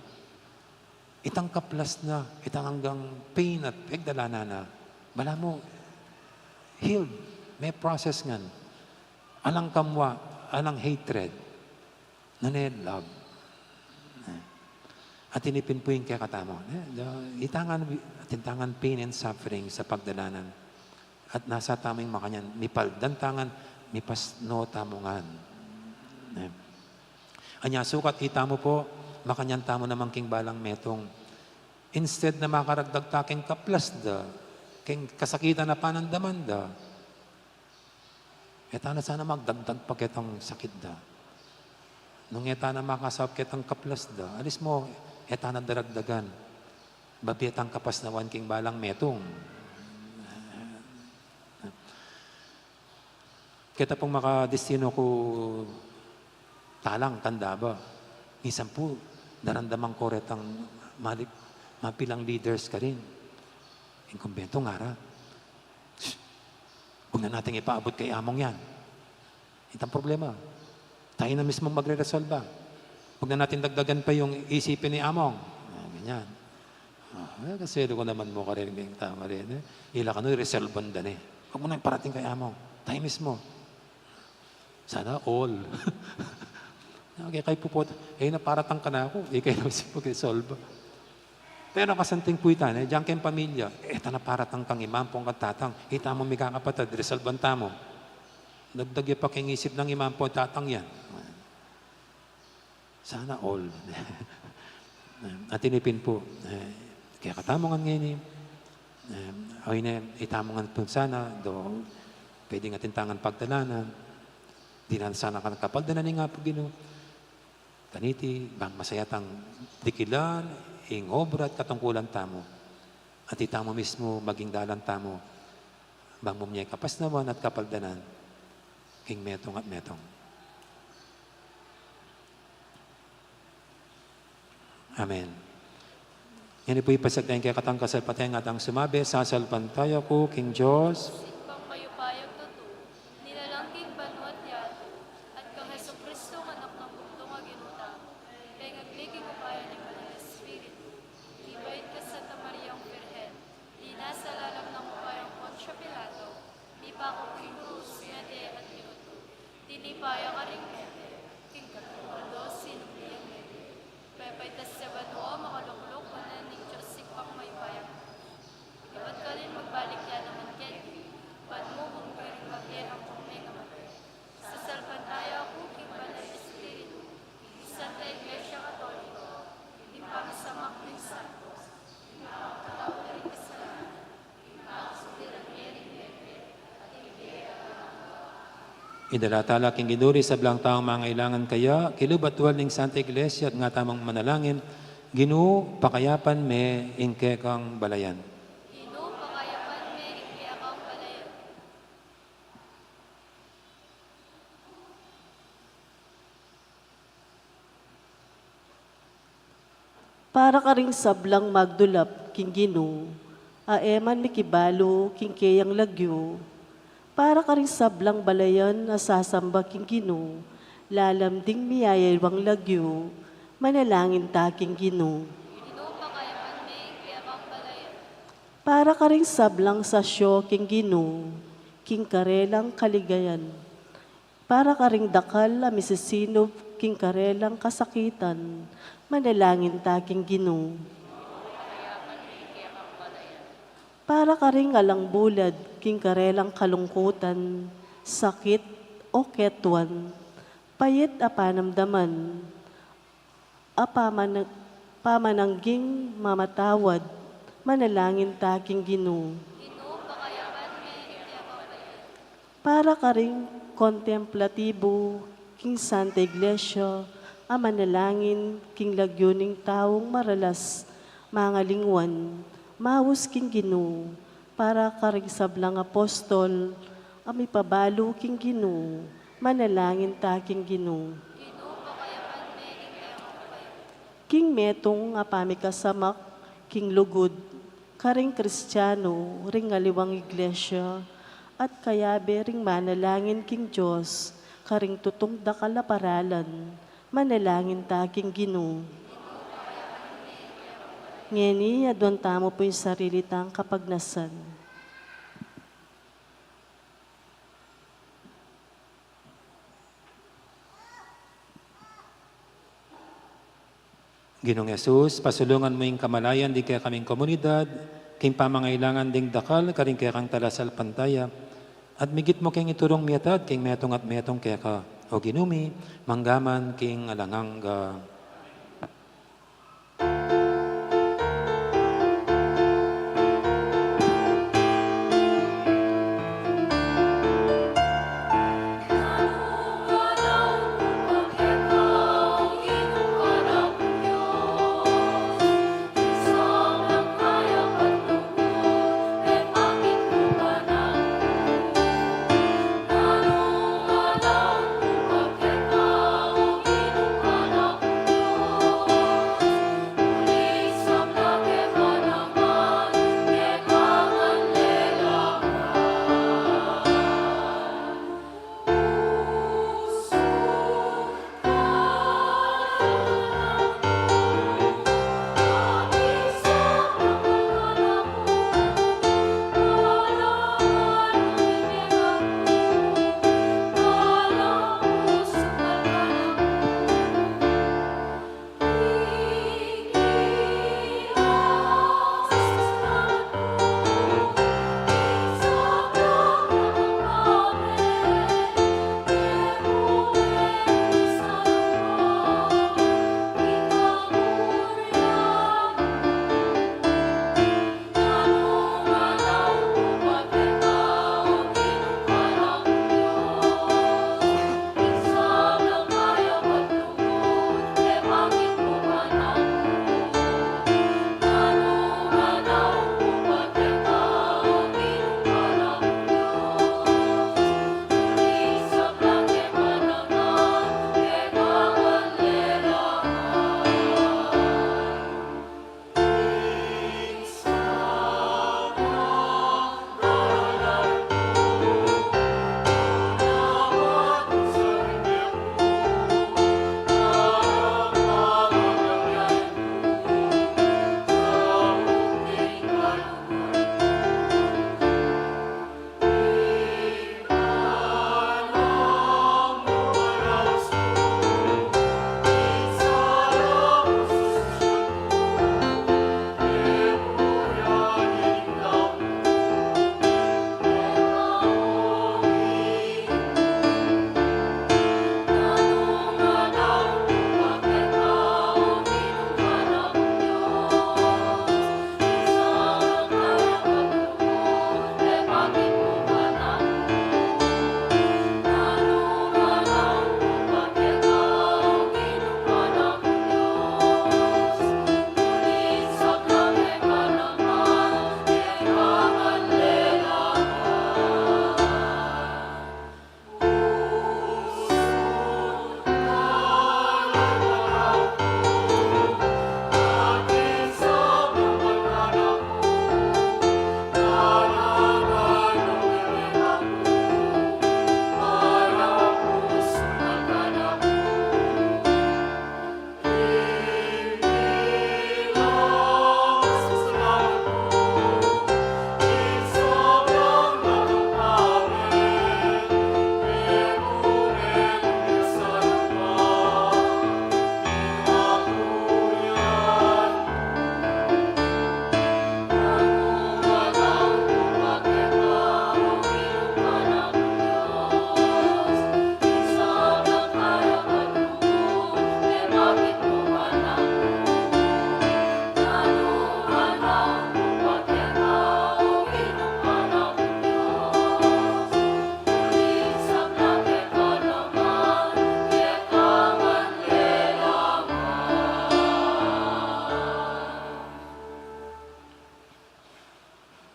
Itang kaplas na, itang anggang pain at pegdalanan na, balamu, healed, me-process ngan. Alang kamwa, alang hatred, nune love. E. Atin pin pu ing kekatamu, e, da, itangan, atin tangan pain and suffering sa pagdalanan. At nasa tamu ing makanyan, mipaldan tangan, mipasno tamu ngan. E. Anya sukat itamu pu, makanyan tamu naman king balang metung. Instead na makaragdag ta king kaplas da, king kasakitan a panandaman da, e ta na sana magdagdag pa ketang sakit da. Nung e ta na makasaup ketang kaplas da, alis mo, e ta na daragdagan. Babie tang kapasnawan king balang metung. Keta pung makadestino ku talang, tanda ba? Minsan pu, daramdaman ku retang mali-, mapilang leaders karin. Ing kumbento, ngara, "Shh! Huwag na nating ipaabot kay Among yan." Itang problema, tayo na mismo magreresolba. Huwag na natin dagdagan pa yung isipin ni Among. Ah, ganyan. Ah, eh, kasi ko naman mo karin, yung tama rin, eh. Ila ka no, resolban da na, eh. Huwag mo na iparating kay Among. Tayo mismo. Sana all. Okay, kay pupot, eh, naparatang ka na ako. Eh, kayo na mismo kay solba. Pero kasanting pu ita, eh, diyan keng pamilya, eh, ta na paratang kang imampong at tatang. Ita mo, mikakapatad, resolban tamu. Dagdag ya pa keng isip nang imampong at tatang yan. Sana all. Atin ipin pu, eh, kaya katamu ngan ngeni, eh, o ine, itamu ngan pu sana, do, pwedeng atin tangan pagdalanan, dinan sana kan kapaldanan ning Apu Ginu. Kaniti, bang masaya tang dikilan ing obra at katungkulan tamu, at itamu mismu maging dalan tamu, bang mumie kapasnawan at kapaldanan king metung at metung. Amen. Ngeni pu, ipasagdan ke katang kasalpatayan ngatang sumabi, sasalpantaya ku king Dios. Ibpang mayupayang tutu, nilalang king banua't yatu, at kang Jesucristo, Anak nang bugtung a Ginu tamu, pengagli king upaya ning Banal a Espiritu, mibait kang Santa Mariang Birhen, dinasa lalam nang upayang Poncio Pilato, mipaku king krus, mete at mikutkut. Tinipa ya karing mete, king katlumpaldo sinubli yang mete. Pepaitas ya banua, makalukluk wanan ning Dios Ibpang mayupayang tutu. Ibat karin magbalik ya naman keti, ban mubud karing mabie ampong mengamatay. Sasalpantaya ku king Banal a Espiritu, king Santa Iglesia Katoliko, king pamisamak ning santos, king pamagpatawad da ring kasalanan, Idala tala king Ginu ring sablang taung mangailangan kaya, kilub at wal ning Santa Iglesia, at nga tamung manalangin, Ginu, pakayapan me ing kekang balayan. Ginu, pakayapan me ing kekang balayan. Para karing sablang magdulap king Ginu, a e man mikibalu king keyang lagyu. Para karing sablang balayan a sasamba king Ginu, lalam ding miyayaliwang lagyu, manalangin ta king Ginu. Ginu, pakayapan me ing kekang balayan. Para karing sablang sasyo king Ginu, king karelang kaligayan. Para karing dakal a misisinup king karelang kasakitan, manalangin ta king Ginu. Para karing alang bulad king karelang kalungkutan, sakit, o ketuan, pait a panamdaman, a pamana-, pamanangging mamatawad, manalangin ta king Ginu. Ginu, pakayapan me ing kekang balayan. Para karing kontemplatibu king Santa Iglesia, a manalangin king lagyu ning taung maralas mangalingwan, maus king Ginu, para karing sablang apostol, a mipabalu king Ginu, manalangin ta king Ginu. Ginu, pakayapan me ing kekang balayan. King metung a pamikasamak king lugud, karing Kristianu ring aliwang iglesia, at kayabe ring manalangin king Dios, karing tutung dakal a paralan, manalangin ta king Ginu. Ngeni, aduan tamu pu ing sarili tang kapagnasan. Ginung Jesus, pasulungan mu ing kamalayan ding kekaming komunidad, king pamangailangan ding dakal karing kekang talasalpantaya, at migit mu keng iturung miatad king metung at metung keka, O Ginu mi, mangga man king alang angga.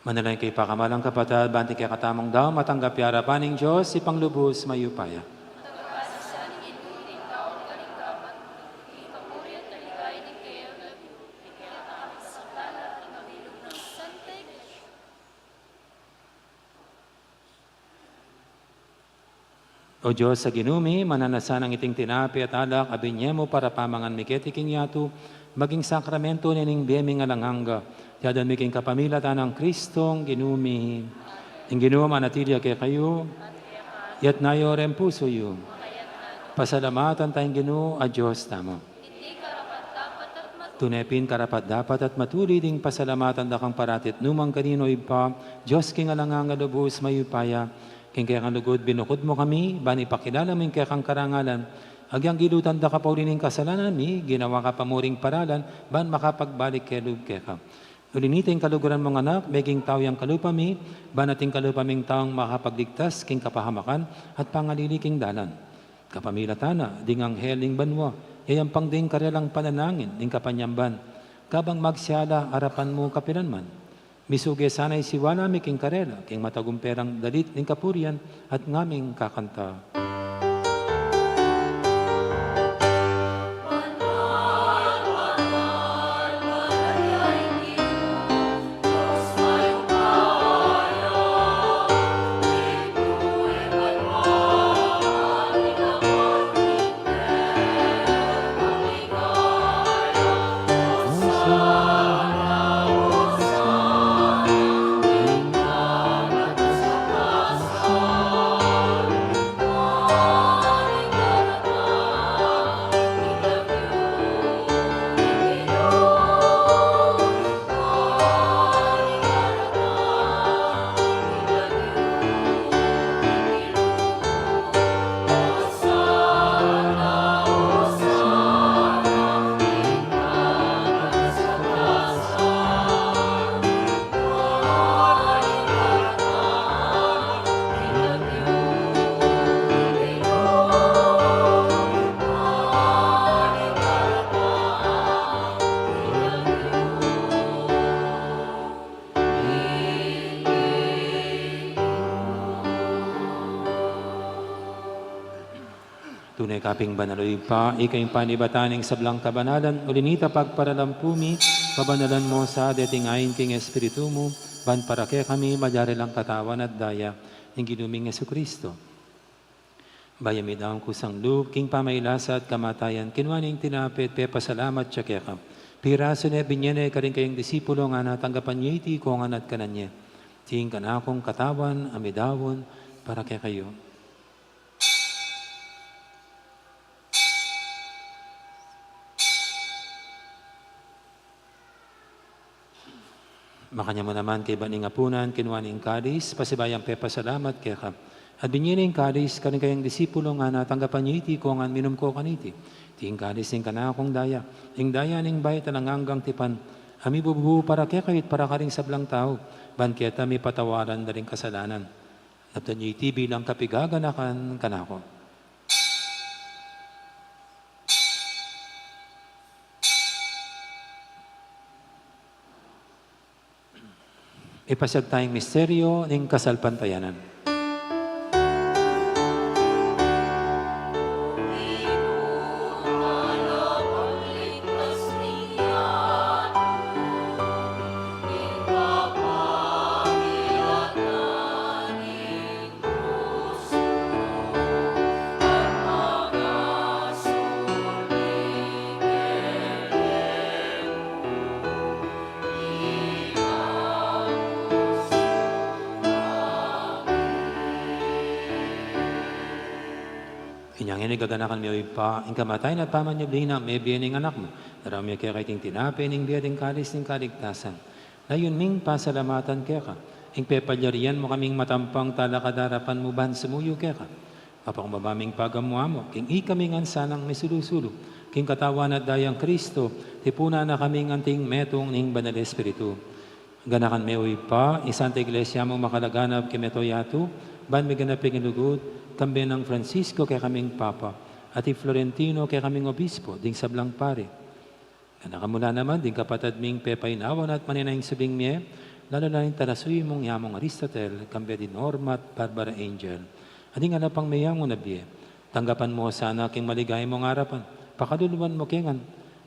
Manalangin kayu, pakamalan kung kapatad, ban ing kekatamung daun matanggap ya arapan ning Dios, Ibpang lubus mayupaya. O Dios a Ginu mi, mananu na sanang iting tinape at alak a binye mu para pamangan mi keti king yatu, maging sakramento ne ning bie ming alang angga. Iti adwan mi king kapamilatan nang Kristong Ginu mi. Ing Ginu manatili ya kekayu. Iyatas yu reng pusu yu. Pasalamatan taya ing Ginu a Dios tamu. Tune pin karapat-dapat at matulid ing pasalamatan da kang parati at nu man karin, O Ibpa, Dios king alang angga, lubus mayupaya. King kekang lugud binukud mu kami, ban ipakilala mu ing kekang karangalan. Agyang gilutan da ka pauli ning kasalanan mi, ginawa ka pa muring paralan, ban makapagbalik kelub keka. Uli na nita, ing kaluguran mung Anak, meging tau ya king kalupa mi, ban ating kalupa ming taung makapagligtas king kapahamakan at pangalili king dalan. Kapamilatan na ding anghel ning banua, yayampang da ing karelang panalangin ning kapanyamban. Kabang magsala arapan mu kapilan man, misuge sana ing siwala mi king karela, king matagumpe rang dalit ning kapurian at ngaming kakanta. Tune ka pin banal, O Ibpa, ika ing panibatan ning sablang kabanalan, uli na nita pagparalan pu mi, pabanalan mu sa deting ain king Espiritu mu, ban para kekami magyari lang katawan at daya ning Ginu ming Jesucristo. Bayu midaun kusang lub king pamailasa at kamatayan, kinua ne ing tinape at pepasalamat ya keka. Pirasu ne, binye ne karing kayang disipulo, ngana, tanggapan ye iti kongan at kanan ye. Iti ing kanakung katawan a midaun para kekayu. Makanyan mu naman kaybat ning apunan, kinua ne ing kalis, pasibayu yang pepasalamat keka. At binye ne ing kalis karing kayang disipulo, ngana, tanggapan ye iti kongan, minum ko kaniti. Iti ing kalis ning kanakung daya, ing daya ning bayu at alang anggang tipan, a mibubu para kekayu at para karing sablang tau, ban keta mipatawaran da ring kasalanan. Daptan ye iti bilang kapigaganakan kanaku. Ipasiag taya ing misteryo ning kasalpantayanan. Inyang ini gaganakan mi, O Ibpa, ing kamatayan at pamanyubli nang mebie ning Anak mu. Daraun mi keka iting tinape ning bie at ing kalis ning kaligtasan. Layun ming pasalamatan keka ing pepalyarian mu kaming matampang talakad arapan mu ban sumuyu keka. Mapakumbaba ming pagamu-amu king ikami ngan sanang misulu-sulu king katawan at dayang Kristo, tipunan na kaming anting metung ning Banal Espiritu. Ganakan me, O Ibpa, ing Santa Iglesia mung makalaganap king mabilug a yatu, ban miganap ing lugud, kambe nang Francisco kekaming Papa, at i Florentino kekaming Obispo, ding sablang pari. Ganakan mu la naman ding kapatad ming pepainawa na at manenaya king subling mie, Lalu na ring talasuyu mung yamung Aristotel, kambe di Norma at Barbara Angel. At ding ala pang meyangu na bie. Tanggapan mu sana king maligaya mung arapan. Pakaluluan mu kengan.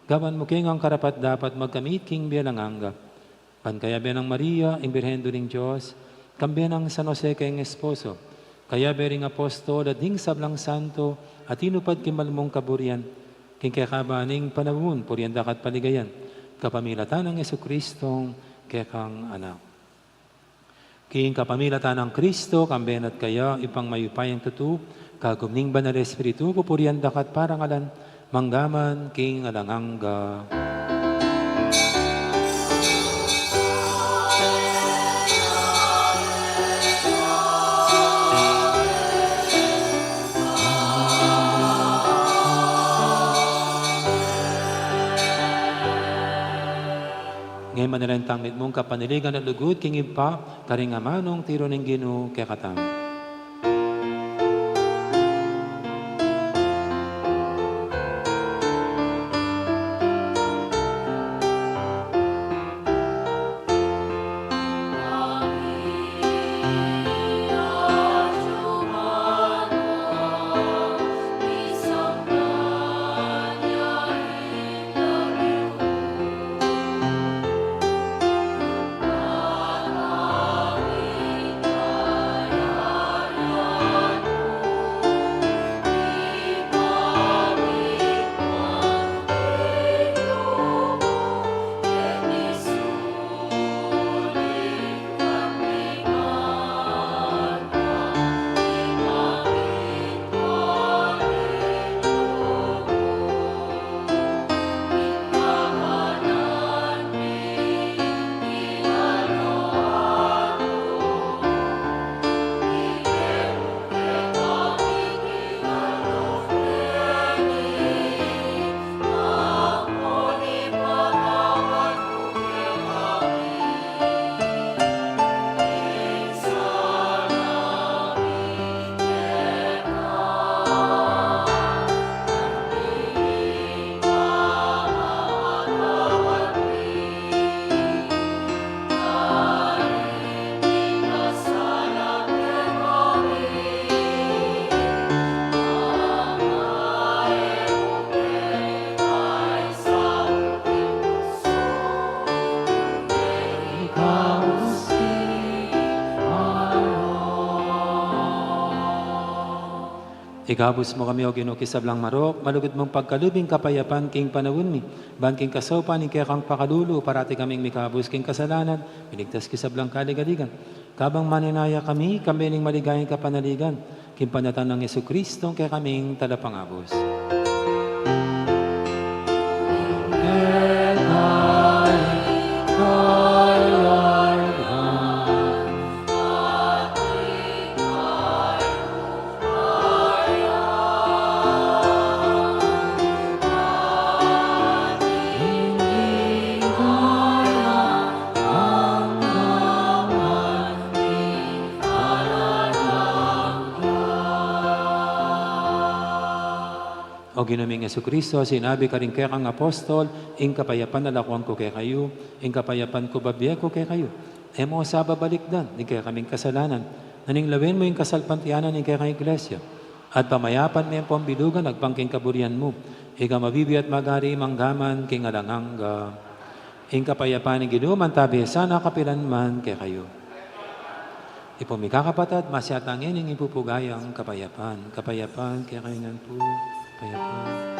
Gawan mu kengang karapat-dapat magkamit king bie alang angga. Ban kayabe nang Maria, ing Birhen Indu ning Dios, kambe nang San Jose kayang esposo, kayabe ring apostol at ding sablang santo a tinupad king mal mung kaburian, king kekaban ning panaun, purian da ka at paligayan, kapamilatan nang Jesucristong kekang Anak. King kapamilatan nang Kristo, kambe na at kaya, Ibpang mayupayang tutu, kagum ning Banal Espiritu, pupurian da ka at parangalan, mangga man king alang angga. Ngeni manalangin tang mitmung kapanaligan at lugud king Ibpa, karing amanung tiru ning Ginu kekatamu. Ikabus mu kami, O Ginu, king sablang marok, malugud mung pagkalub ing kapayapan king panaun mi, ban king kasaupan ning kekang pakalulu, parati kaming mikabus king kasalanan, miligtas king sablang kaligaligan. Kabang manenaya kami, kambe ning maligayang kapanaligan, king panatang nang Jesucristo, kekaming Talapangabus. O Ginu ming Jesucristo, sinabi karing kekang apostol, ing kapayapan lakuan ku kekayu, ing kapayapan ku bibie ku kekayu. E mu sa babalikdan ing kekaming kasalanan, nune lawen mu ing kasalpantayanan ning kekang Iglesia, at pamayapan me ampong bilugan agpang king kaburian mu, ika a mabibie at magari mangga man king alang angga. Ing kapayapan ning Ginu mantabi sana kapilan man kekayu. Ipu mi kakapatad, masyatan ngeni ing ipupugayang kapayapan. Kapayapan kekayu ngan pu. Kapayapan.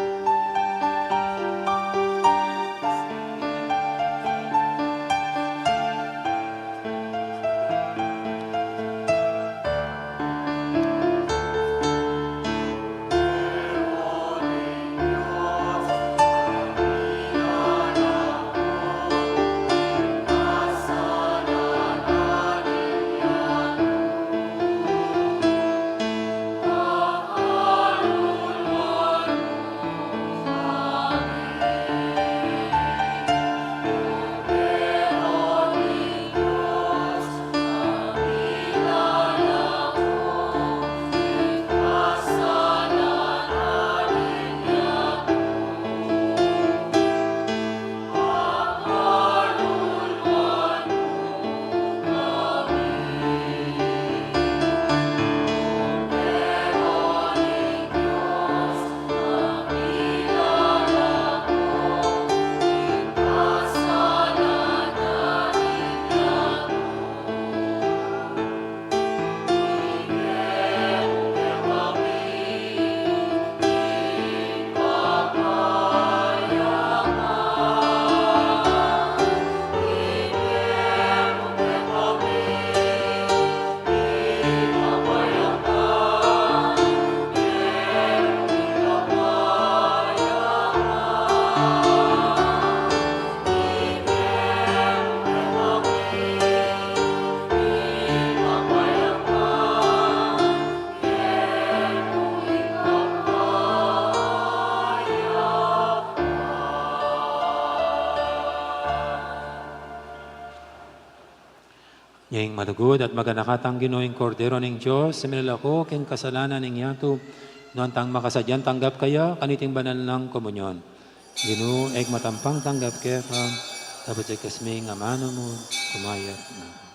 Ing malugud at maganakang Ginu, ing Kordero ning Dios, a milalako king kasalanan ning yatu, nuan tang makasadyang tanggap kaya kaniting banal nang komunyon. Ginu, e ku matampang tanggap keka, dapot ikas ming amanu mu, kumayap na.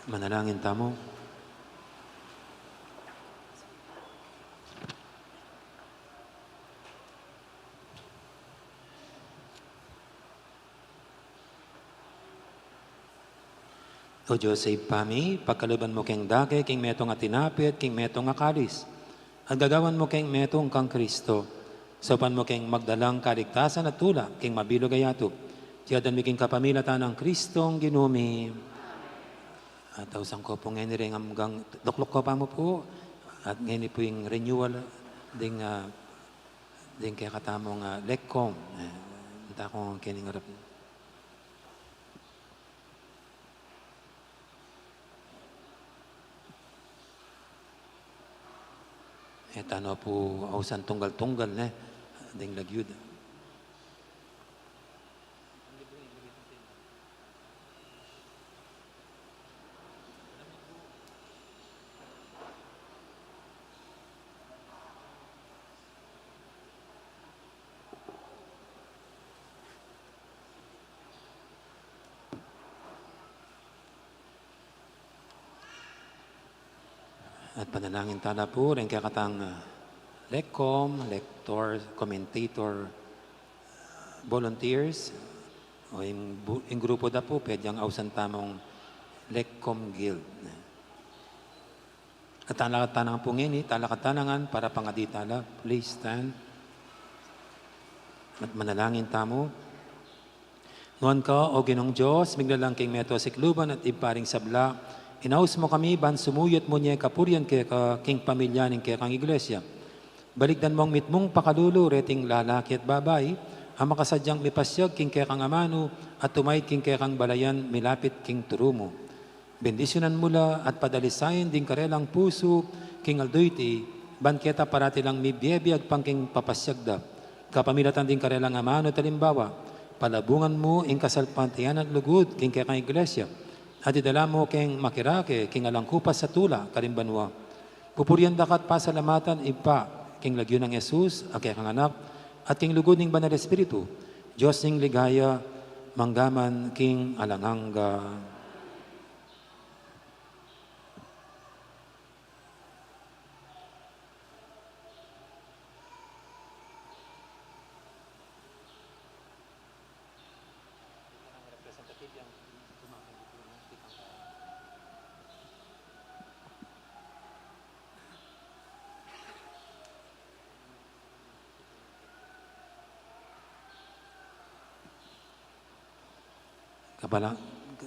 Manalangin tamu. O Dios a Ibpa mi, pagkaluban mu keng dake king metung a tinape at king metung a kalis, at gagawan mu keng metung kang Kristo, saupan mu keng magdalang kaligtasan at tula king mabilug a yatu. Iti adwan mi king kapamilatan nang Kristong Ginu mi. At ausan ku pu ngeni reng anggang, lukluk ku pa mu pu, at ngeni pu ing renewal ding, ah, ding kekatamung, ah, lekkom. Eh, nta ku keni ngarap. E tana pu ausan tunggal-tunggal, ne, ding lagyu da. At panalangin tala pu reng kekatang, ah, lekkom, lector, commentator, volunteers, o ing bu-, ing grupo da pu, pwede yang ausan tamung Lekkom Guild. At talakad tana ngan pu ngeni, talakad tana ngan para pangadi tala. Please stand. At manalangin tamu. Nuan ka, O Ginung Dios, miglalang king meto a sikluban at Ibpa ring sabla, inaus mu kami ban sumuyu at munye kapurian keka king pamilya ning kekang iglesia. Balikdan mung mitmung pakalulu reting lalaki at babai a makasadyang mipasyag king kekang amanu at tumaid king kekang balayan milapit king turu mu. Bendisyunan mu la at padalisayan ding karelang pusu king aldo iti, ban keta parati lang mibie-bie agpang king papasyag da. Kapamilatan ding karelang amanu at alimbawa, palabungan mu ing kasalpantayanan at lugud king kekang iglesia, at idala mu keng makirake king alang kupas a tula karin banua. Pupurian da ka at pasalamatan, Ibpa, king lagyu nang Jesus a kekang Anak, at king lugud ning Banal Espiritu, Dios ning ligaya, mangga man king alang angga. Kapala-,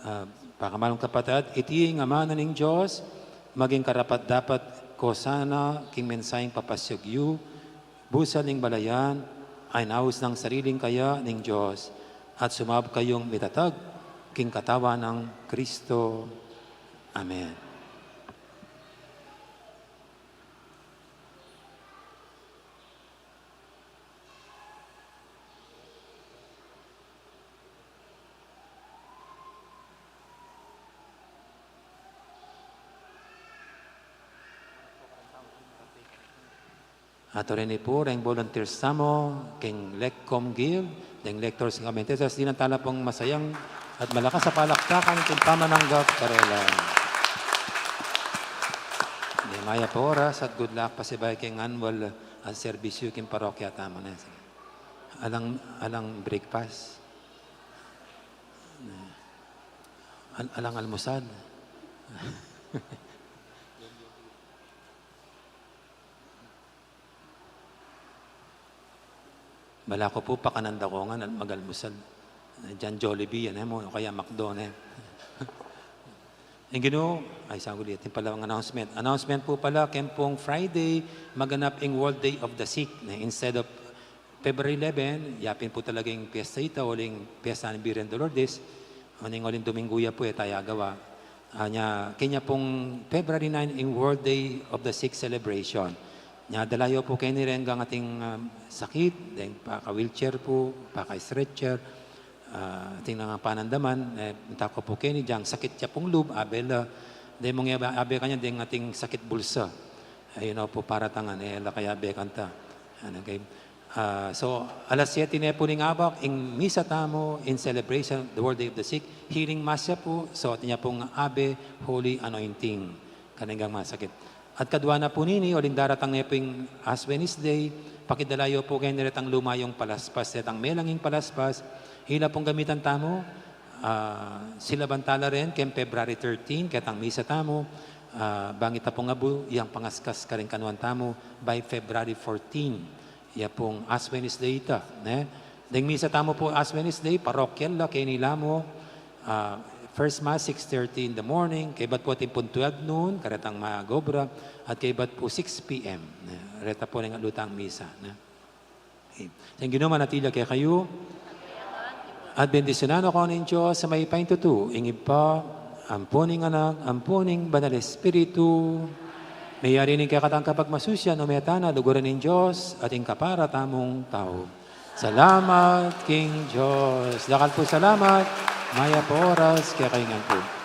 ah, pakamalung kapatad, iti ing amanu ning Dios, maging karapat-dapat ko sana king mensaheng papasyag yu, busal ning balayan, a inaus nang sariling kaya ning Dios, at sumabab kayung mitatag king katawan nang Kristo. Amen. At o reni pu, reng volunteers tamu, king Lekkom Guild, deng lectors, king commentators, dinan tala pung masayang at malakas a palakpakan king pamananggap karela. Maya pu oras at good luck pasibayu king annual a serbisyu king parokya tamu, ne. Alang, alang breakfast. Al-, alang almusal. Balaku pu pakanan da ko ngan at mag-almusal. Diyan Jollibee, yan, eh, mo, o kaya McDo, ne. Ing Ginu, ay, saglit, atin pala ang announcement. Announcement pu pala, keng pung Friday, maganap ing World Day of the Sick, ne, instead of February eleven, yapin pu talaga ing piyesta ita, uling piyesta ning Birhen de Lourdes, uling uling Domingo ya pu, e ta ya agawa. Anya, keni pung February nine ing World Day of the Sick celebration. Nya, dala yu pu keni reng ating, um, sakit, deng paka-wheelchair pu, paka-stretcher, ah, atin nang panandaman, e, minta ku pu keni, deng sakit ya pung lub, abe la, deng mung abe, abe kanya, deng ating sakit bulsa. Ayun pu, para tangan, e, la kaya abe kanta. Ano, kay, Ah, so, alas siyete ne pu ning abak, ing misa tamu in celebration of the World Day of the Sick, healing mass ya pu, so, atin ya pung Ave Holy Anointing. Kaneng masakit. At kadua na pu nini, uling daratang ne pu ing Ash Wednesday, pakidala yu pu keni retang lumayung palaspas, retang melanging palaspas, ila pung gamitan tamu, ah, silaban tala ren, keng February thirteen, ketang misa tamu, ah, bang ita pung abu, yang pangaskas karing kanuan tamu, by February fourteen. Ya pung Ash Wednesday ita, ne? Deng misa tamu pu Ash Wednesday, parokyal la, keni la mu, ah, first mass, six thirty in the morning, kaybat pu atin pung twelve noon, karetang magobra, at kaybat pu six P M, ne? Reta pu ring lutang misa, ne? Okay. Ing Ginu manatili ya kekayu. At bendisyunan na kayu ning Dios a mayupaya king tutu, ing Ibpa, ampo ning Anak, ampo ning Banal Espiritu. Meyari ne ing kekatang kapagmasusian, o meta na, luguran ning Dios, at ing kapara tamung tau. Salamat king Dios. Dakal pung salamat, mayap a oras kekayu ngan pu.